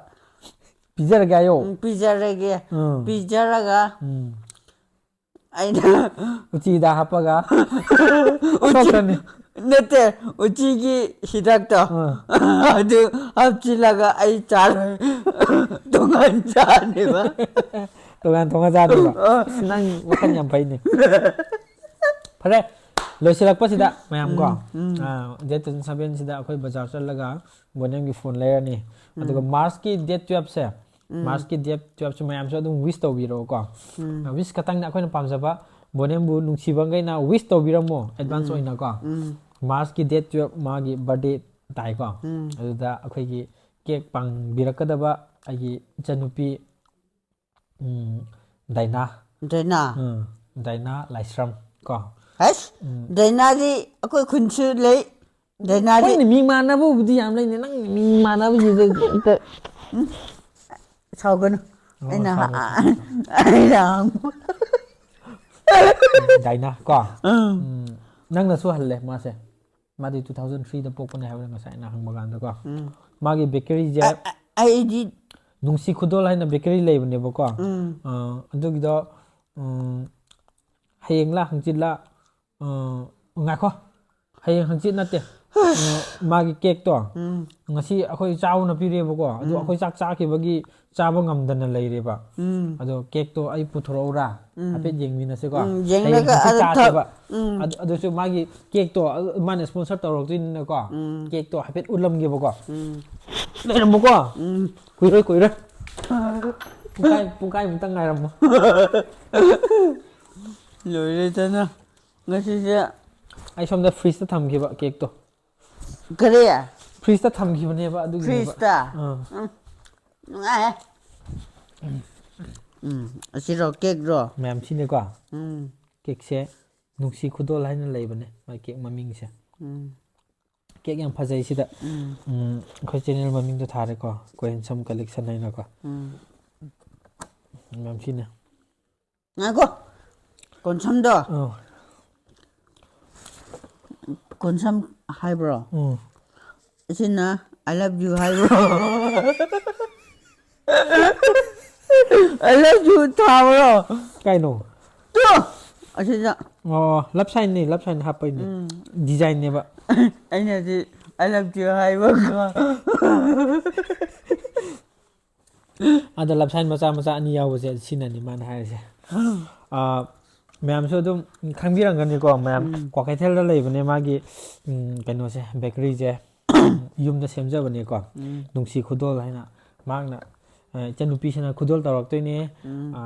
ꯄꯤꯖꯔꯒꯦ ꯍꯥꯏꯌꯣ? ꯎꯝ, ꯄꯤꯖꯔꯒꯦ꯫ ꯎꯝ꯫ ꯄꯤꯖꯔꯒ ꯎꯝ꯫ ꯑꯩꯅ ꯎꯆꯤꯗ ꯍꯥꯞꯄꯒ ꯎꯆꯤ-, ꯁꯣꯛꯈ꯭ꯔꯅꯤ꯫ ꯅꯠꯇꯦ, ꯎꯆꯤꯒꯤ ꯍꯤꯗꯥꯛꯇꯣ ꯑꯥ꯫ ꯑꯗꯨ ꯍꯥꯞꯆꯤꯜꯂꯒ ꯑꯩ ꯆꯥꯔꯣꯏ꯫ ꯇꯣꯉꯥꯟ ꯆꯥꯅꯦꯕ꯫ ꯇꯣꯉꯥꯟ ꯊꯣꯡꯉ ꯆꯥꯗꯣꯏꯕ꯫ ꯑꯥ꯫ ꯑꯁ, ꯅꯪ ꯋꯥꯈꯜ ꯌꯥꯝ ꯐꯩꯅꯦ꯫ ꯐꯔꯦ, ꯂꯣꯏꯁꯤꯜꯂꯛꯄꯁꯤꯗ ꯃꯌꯥꯝ ꯀꯣ, ꯎꯝ, ꯎꯝ꯫ ꯑꯥ, date twenty seven ꯁꯤꯗ ꯑꯩꯈꯣꯏ ꯕꯖꯥꯔ ꯆꯠꯂꯒ ꯕꯣꯅꯦꯝꯒꯤ phone ꯂꯩꯔꯅꯤ꯫ ꯑꯗꯨꯒ ꯎꯝ꯫ March ꯀꯤ date twelve ꯁꯦ, ꯎꯝ꯫ March ꯀꯤ date twelve ꯁꯦ ꯃꯌꯥꯝꯁꯨ ꯑꯗꯨꯝ wish ꯇꯧꯕꯤꯔꯛꯑꯣꯀꯣ꯫ ꯎꯝ꯫ ꯑ, wish ꯈꯛꯇꯪꯅ ꯑꯩꯈꯣꯏꯅ ꯄꯥꯝꯖꯕ, ꯕꯣꯅꯦꯝꯕꯨ ꯅꯨꯡꯁꯤꯕꯈꯩꯅ wish ꯇꯧꯕꯤꯔꯝꯃꯣ advance ꯎꯝ꯫ ꯑꯣꯏꯅꯀꯣ꯫ ꯎꯝ꯫ March ꯀꯤ date twelve ꯃꯥꯒꯤ birthday ꯇꯥꯏꯀꯣ꯫ ꯎꯝ꯫ ꯑꯗꯨꯗ ꯑꯩꯈꯣꯏꯒꯤ cake ꯄꯥꯡꯕꯤꯔꯛꯀꯗꯕ ꯑꯩꯒꯤ ꯏꯆꯟꯅꯨꯄꯤ ꯎꯝ, ꯗꯥꯏꯅꯥ꯫ ꯗꯥꯏꯅꯥ? ꯎꯝ, ꯗꯥꯏꯅꯥ ꯂꯥꯏꯁ꯭ꯔꯝ ꯀꯣ꯫ ꯑꯁ, ꯎꯝ꯫ ꯗꯥꯏꯅꯥꯗꯤ ꯑꯩꯈꯣꯏ ꯈꯨꯟꯁꯨ ꯂꯩ꯫ ꯗꯥꯏꯅꯥꯗꯤ ꯍꯣꯏꯅꯦ, ꯃꯤ ꯃꯥꯟꯅꯕꯕꯨꯗꯤ ꯌꯥꯝ ꯂꯩꯅꯦ, ꯅꯪ ꯃꯤ ꯃꯥꯟꯅꯕꯁꯤꯗ ꯍꯦꯛꯇ ꯁꯥꯎꯒꯅꯨ꯫ ꯑꯣ, ꯑꯩꯅ ꯁꯥꯎꯔꯣꯏ, ꯍ-, ꯁꯥꯎꯔꯣꯏ, ꯁꯥꯎꯔꯣꯏ꯫ ꯑꯩꯅ ꯍꯪꯕ꯫ ꯗꯥꯏꯅꯥ ꯀꯣ? ꯎꯝ꯫ ꯎꯝ, ꯅꯪꯅꯁꯨ ꯍꯜꯂꯦ ꯃꯥꯁꯦ꯫ ꯃꯥꯗꯤ two thousand three ꯗ ꯄꯣꯛꯄꯅꯦ ꯍꯥꯏꯕꯗꯣ ꯉꯁꯥꯏ ꯑꯩꯅ ꯍꯪꯕ ꯀꯥꯟꯗꯀꯣ꯫ ꯎꯝ꯫ ꯃꯥꯒꯤ bakery ꯁꯦ ꯑ-, ꯑ-, ꯑꯩꯗꯤ ꯅꯨꯡꯁꯤ ꯈꯨꯗꯣꯜ ꯍꯥꯏꯅ ꯕꯦꯀꯔꯤ ꯂꯩꯕꯅꯦꯕꯀꯣ꯫ ꯑ, ꯑꯗꯨꯒꯤꯗꯣ, ꯎꯝ, ꯍꯌꯦꯡꯂ ꯍꯪꯆꯤꯠꯂ, ꯑ, ꯉꯥꯏꯈꯣ, ꯍꯌꯦꯡ ꯍꯪꯆꯤꯠ ꯅꯠꯇꯦ꯫ ꯑ, ꯃꯥꯒꯤ ꯀꯦꯛꯇꯣ ꯉꯁꯤ ꯑꯩꯈꯣꯏ ꯆꯥꯎꯅ ꯄꯤꯔꯦꯕꯀꯣ, ꯑꯗꯣ ꯑꯩꯈꯣꯏ ꯆꯥꯛ ꯆꯥꯈꯤꯕꯒꯤ ꯆꯥꯕ ꯉꯝꯗꯅ ꯂꯩꯔꯦꯕ꯫ ꯑꯗꯣ ꯀꯦꯛꯇꯣ ꯑꯩ ꯄꯨꯊꯣꯔꯛꯎꯔꯥ? ꯍꯥꯏꯐꯦꯠ ꯌꯦꯡꯃꯤꯟꯅꯁꯤꯀꯣ꯫ ꯎꯝ, ꯌꯦꯡꯂꯒ ꯍꯌꯦꯡ ꯍꯪꯆꯤꯠ ꯑꯗꯨ ꯊ-, ꯆꯥꯁꯦꯕ꯫ ꯎꯝ꯫ ꯑꯗꯨ, ꯑꯗꯨꯁꯨ ꯃꯥꯒꯤ ꯀꯦꯛꯇꯣ, ꯑ, ꯃꯥꯅ sponsor ꯇꯧꯔꯛꯇꯣꯏꯅꯤꯅꯀꯣ꯫ ꯎꯝ꯫ ꯀꯦꯛꯇꯣ ꯍꯥꯏꯐꯦꯠ ꯎꯠꯂꯝꯒꯦꯕꯀꯣ꯫ ꯎꯝ꯫ ꯂꯩꯔꯝꯃꯨꯀꯣ꯫ ꯎꯝ꯫ ꯀꯨꯏꯔꯣꯏ, ꯀꯨꯏꯔꯣꯏ꯫ ꯄꯨꯡꯈꯥꯏ, ꯄꯨꯡꯈꯥꯏꯃꯨꯛꯇꯪ ꯉꯥꯏꯔꯝꯃꯣ꯫ ꯂꯣꯏꯔꯦꯗꯅ꯫ ꯉꯁꯤꯁꯦ ꯑꯩ ꯁꯣꯝꯗ fridgeꯇ ꯊꯝꯈꯤꯕ ꯀꯦꯛꯇꯣ꯫ ꯀꯔꯤ? Fridgeꯇ ꯊꯝꯈꯤꯕꯅꯦꯕ, ꯑꯗꯨꯒꯤꯅꯦꯕ꯫ Fridgeꯇ? ꯑꯥ꯫ ꯎꯝ꯫ ꯅꯨꯡꯉꯥꯏꯍꯦ꯫ ꯎꯝ, ꯑꯁꯤꯔꯣ, cakeꯔꯣ? ꯃꯌꯥꯝ ꯁꯤꯅꯦꯀꯣ꯫ ꯎꯝ꯫ Cakeꯁꯦ ꯅꯨꯡꯁꯤ ꯈꯨꯗꯣꯜ ꯍꯥꯏꯅ ꯂꯩꯕꯅꯦ, ꯃꯥꯏ cake ꯃꯃꯤꯡꯁꯦ꯫ ꯎꯝ꯫ Cake ꯌꯥꯝ ꯐꯖꯩ ꯁꯤꯗ꯫ ꯎꯝ꯫ ꯎꯝ, ꯑꯩꯈꯣꯏ channel ꯃꯃꯤꯡꯗꯣ ꯊꯥꯔꯦꯀꯣ, ꯀꯣꯍꯦꯟꯁꯝ Collection ꯍꯥꯏꯅꯀꯣ꯫ ꯎꯝ꯫ ꯃꯌꯥꯝ ꯁꯤꯅꯦ꯫ ꯉꯥꯏꯈꯣ꯫ ꯀꯣꯟꯁꯝꯗꯣ? ꯑꯧ꯫ ꯀꯣꯟꯁꯝ ꯍꯥꯏꯕ꯭ꯔꯣ? ꯎꯝ꯫ ꯑꯁꯤꯅ "I love you" ꯍꯥꯏꯕ꯭ꯔꯣ? "I love you" ꯊꯥꯕ꯭ꯔꯣ? ꯀꯥꯏꯅꯣ? ꯇꯨ! ꯑꯁꯤꯗ꯫ ꯑꯣ, love signꯅꯦ, love sign ꯍꯥꯞꯄꯩꯅꯦ꯫ ꯎꯝ꯫ Designꯅꯦꯕ꯫ ꯑꯩꯅꯗꯤ "I love you" ꯍꯥꯏꯕꯀꯣ꯫ ꯑꯗ love sign ꯃꯆꯥ ꯃꯆꯥ ꯑꯅꯤ ꯌꯥꯎꯕꯁꯦ ꯁꯤꯅꯅꯤ ꯃꯥꯅ ꯍꯥꯏꯔꯤꯁꯦ꯫ ꯑꯥ, ꯃꯌꯥꯝꯁꯨ ꯑꯗꯨꯝ ꯈꯪꯕꯤꯔꯝꯒꯅꯤꯀꯣ, ꯃꯌꯥꯝ ꯎꯝ꯫ ꯀ꯭ꯋꯥꯀꯩꯊꯦꯜꯗ ꯂꯩꯕꯅꯦ ꯃꯥꯒꯤ, ꯎꯝ, ꯀꯩꯅꯣꯁꯦ, bakeryꯁꯦ꯫ ꯌꯨꯝꯗ ꯁꯦꯝꯖꯕꯅꯦꯀꯣ꯫ ꯎꯝ꯫ ꯅꯨꯡꯁꯤ ꯈꯨꯗꯣꯜ ꯍꯥꯏꯅ ꯃꯍꯥꯛꯅ, ꯑ, ꯏꯆꯟꯅꯨꯄꯤꯁꯤꯅ ꯈꯨꯗꯣꯜ ꯇꯧꯔꯛꯇꯣꯏꯅꯦ꯫ ꯎꯝ꯫ ꯑ,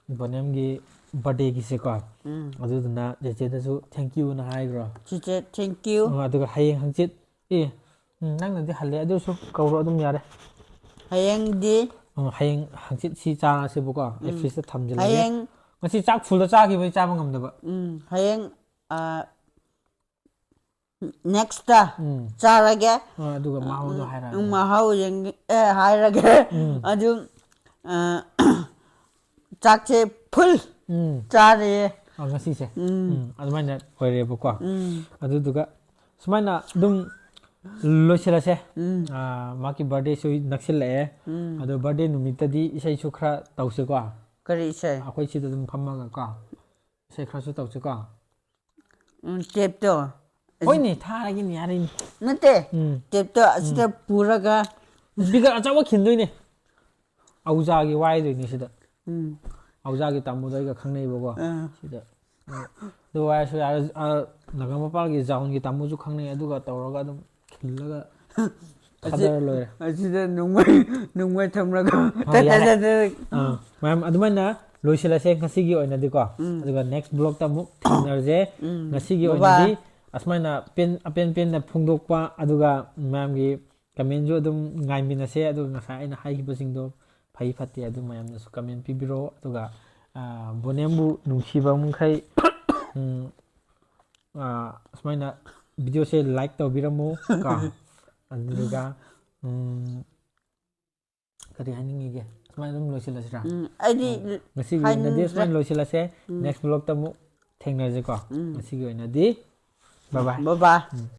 ꯕꯣꯅꯦꯝꯒꯤ birthdayꯒꯤꯁꯦꯀꯣ꯫ ꯎꯝ꯫ ꯑꯗꯨꯗꯨꯅ ꯆꯦꯆꯦꯗꯁꯨ thank youꯅ ꯍꯥꯏꯈ꯭ꯔꯣ꯫ ꯆꯦꯆꯦ, thank you꯫ ꯑ, ꯑꯗꯨꯒ ꯍꯌꯦꯡ ꯍꯪꯆꯤꯠ ꯑꯦ, ꯎꯝ, ꯅꯪꯅꯗꯤ ꯍꯜꯂꯦ, ꯑꯗꯨꯁꯨ ꯀꯧꯔꯣ ꯑꯗꯨꯝ ꯌꯥꯔꯦ꯫ ꯍꯌꯦꯡꯗꯤ? ꯎꯝ, ꯍꯌꯦꯡ ꯍꯪꯆꯤꯠ ꯁꯤ ꯆꯥꯔꯁꯦꯕꯀꯣ꯫ ꯑꯩ ꯎꯝ꯫ Fridgeꯇ ꯊꯝꯖꯤꯜꯂꯒꯦ꯫ ꯍꯌꯦꯡ ꯉꯁꯤ ꯆꯥꯛ fullꯗ ꯆꯥꯈꯤꯕꯩ ꯆꯥꯕ ꯉꯝꯗꯕ꯫ ꯎꯝ, ꯍꯌꯦꯡ, ꯑ, nextꯇ ꯎꯝ꯫ ꯆꯥꯔꯒꯦ꯫ ꯑ, ꯑꯗꯨꯒ ꯃꯍꯥꯎꯗꯣ ꯎꯝ, ꯍꯥꯏꯔꯛꯑꯒꯦ꯫ ꯎꯝ, ꯃꯍꯥꯎ ꯌꯦꯡꯒꯦ, ꯑꯦ, ꯍꯥꯏꯔꯒꯦ꯫ ꯎꯝ꯫ ꯑꯗꯨ, ꯑ, ꯆꯥꯛꯁꯦ full ꯎꯝ꯫ ꯆꯥꯔꯦ꯫ ꯑ, ꯉꯁꯤꯁꯦ꯫ ꯎꯝ꯫ ꯎꯝ, ꯑꯗꯨꯃꯥꯏꯅ ꯑꯣꯏꯔꯦꯕꯀꯣ꯫ ꯎꯝ꯫ ꯑꯗꯨꯗꯨꯒ ꯁꯨꯃꯥꯏꯅ ꯑꯗꯨꯝ ꯂꯣꯏꯁꯤꯜꯂꯁꯦ꯫ ꯎꯝ ꯑꯥ, ꯃꯍꯥꯛꯀꯤ ꯕꯥꯔꯗꯦꯁꯨ ꯅꯛꯁꯤꯜꯂꯛꯑꯦ꯫ ꯎꯝ ꯑꯗꯣ ꯕꯥꯔꯗꯦ ꯅꯨꯃꯤꯠꯇꯗꯤ ꯏꯁꯩꯁꯨ ꯈꯔ ꯇꯧꯁꯤꯀꯣ꯫ ꯀꯔꯤ ꯏꯁꯩ? ꯑꯩꯈꯣꯏ ꯁꯤꯗ ꯑꯗꯨꯝ ꯐꯝꯃꯒꯀꯣ ꯏꯁꯩ ꯈꯔꯁꯨ ꯇꯧꯁꯤꯀꯣ꯫ ꯎꯝ ꯇꯦꯞꯇꯣ꯫ ꯍꯣꯏꯅꯦ, ꯊꯥꯔꯒꯦꯅꯦ, ꯌꯥꯔꯦꯅꯦ꯫ ꯅꯠꯇꯦ꯫ ꯎꯝ ꯇꯦꯞꯇꯣ ꯑꯁꯤꯗ ꯄꯨꯔꯒ ꯁ꯭ꯄꯤꯀꯔ ꯑꯆꯧꯕ ꯈꯤꯟꯗꯣꯏꯅꯦ꯫ ꯑꯧꯖꯥꯒꯤ ꯋꯥꯏꯗꯣꯏꯅꯦ ꯁꯤꯗ꯫ ꯎꯝ ꯑꯧꯖꯥꯒꯤ ꯇꯥꯃꯣꯗꯣ ꯑꯩꯒ ꯈꯪꯅꯩꯕꯀꯣ꯫ ꯑꯥ ꯁꯤꯗ ꯑꯗꯨ ꯋꯥꯏꯔꯁꯨ ꯌꯥꯔꯦ꯫ ꯑ, ꯅꯒꯥꯃꯄꯥꯜꯒꯤ ꯖꯥꯎꯟꯒꯤ ꯇꯥꯃꯣꯁꯨ ꯈꯪꯅꯩ꯫ ꯑꯗꯨꯒ ꯇꯧꯔꯒ ꯑꯗꯨꯝ ꯈꯤꯜꯂꯒ ꯊꯥꯗꯔ ꯂꯣꯏꯔꯦ꯫ ꯑꯁꯤꯗ ꯅꯣꯡꯃꯩ ꯅꯣꯡꯃꯩ ꯊꯝꯂꯒ ꯍꯣꯏ, ꯌꯥꯔꯦ꯫ ꯑꯥ, ꯃꯌꯥꯝ ꯑꯗꯨꯃꯥꯏꯅ ꯂꯣꯏꯁꯤꯜꯂꯁꯦ ꯉꯁꯤꯒꯤ ꯑꯣꯏꯅꯗꯤꯀꯣ꯫ ꯑꯗꯨꯒ ꯅꯦꯛꯁ ꯕ꯭ꯂꯣꯛꯇ ꯑꯃꯨꯛ ꯊꯦꯡꯅꯔꯁꯦ꯫ ꯉꯁꯤꯒꯤ Bye bye. ꯑꯣꯏꯅꯗꯤ ꯑꯁꯨꯃꯥꯏꯅ ꯄꯦꯟ ꯑꯄꯦꯟ ꯄꯦꯟꯅ ꯐꯣꯡꯗꯣꯛꯄ, ꯑꯗꯨꯒ ꯃꯌꯥꯝꯒꯤ ꯀꯃꯦꯟꯁꯨ ꯑꯗꯨꯝ ꯉꯥꯏꯃꯤꯟꯅꯁꯦ꯫ ꯑꯗꯨꯒ ꯉꯁꯥꯏ ꯑꯩꯅ ꯍꯥꯏꯈꯤꯕꯁꯤꯡꯗꯣ ꯐꯩ ꯐꯠꯇꯦ ꯑꯗꯨ ꯃꯌꯥꯝꯅꯁꯨ ꯀꯃꯦꯟ ꯄꯤꯕꯤꯔꯛꯑꯣ꯫ ꯑꯗꯨꯒ ꯑꯥ, ꯕꯣꯅꯦꯝꯕꯨ ꯅꯨꯡꯁꯤꯕ ꯃꯈꯩ ꯎꯝ, ꯑꯥ, ꯑꯁꯨꯃꯥꯏꯅ ꯚꯤꯗꯤꯑꯣꯁꯦ ꯂꯥꯏꯛ ꯇꯧꯕꯤꯔꯝꯃꯨ ꯀꯣ꯫ ꯑꯗꯨꯗꯨꯒ ꯎꯝ, ꯀꯔꯤ ꯍꯥꯏꯅꯤꯡꯉꯤꯒꯦ? ꯁꯨꯃꯥꯏꯅ ꯑꯗꯨꯝ ꯂꯣꯏꯁꯤꯜꯂꯁꯤꯔꯥ? ꯎꯝ ꯑꯩꯗꯤ ꯉꯁꯤꯒꯤ ꯑꯣꯏꯅꯗꯤ ꯍꯥꯏꯅꯤꯡꯗ꯭ꯔꯦ꯫ ꯁꯨꯃꯥꯏꯅ ꯂꯣꯏꯁꯤꯜꯂꯁꯦ꯫ ꯅꯦꯛꯁ ꯕ꯭ꯂꯣꯛꯇ ꯑꯃꯨꯛ ꯊꯦꯡꯅꯔꯁꯤꯀꯣ꯫ ꯉꯁꯤꯒꯤ ꯑꯣꯏꯅꯗꯤ bye bye꯫ Bye bye.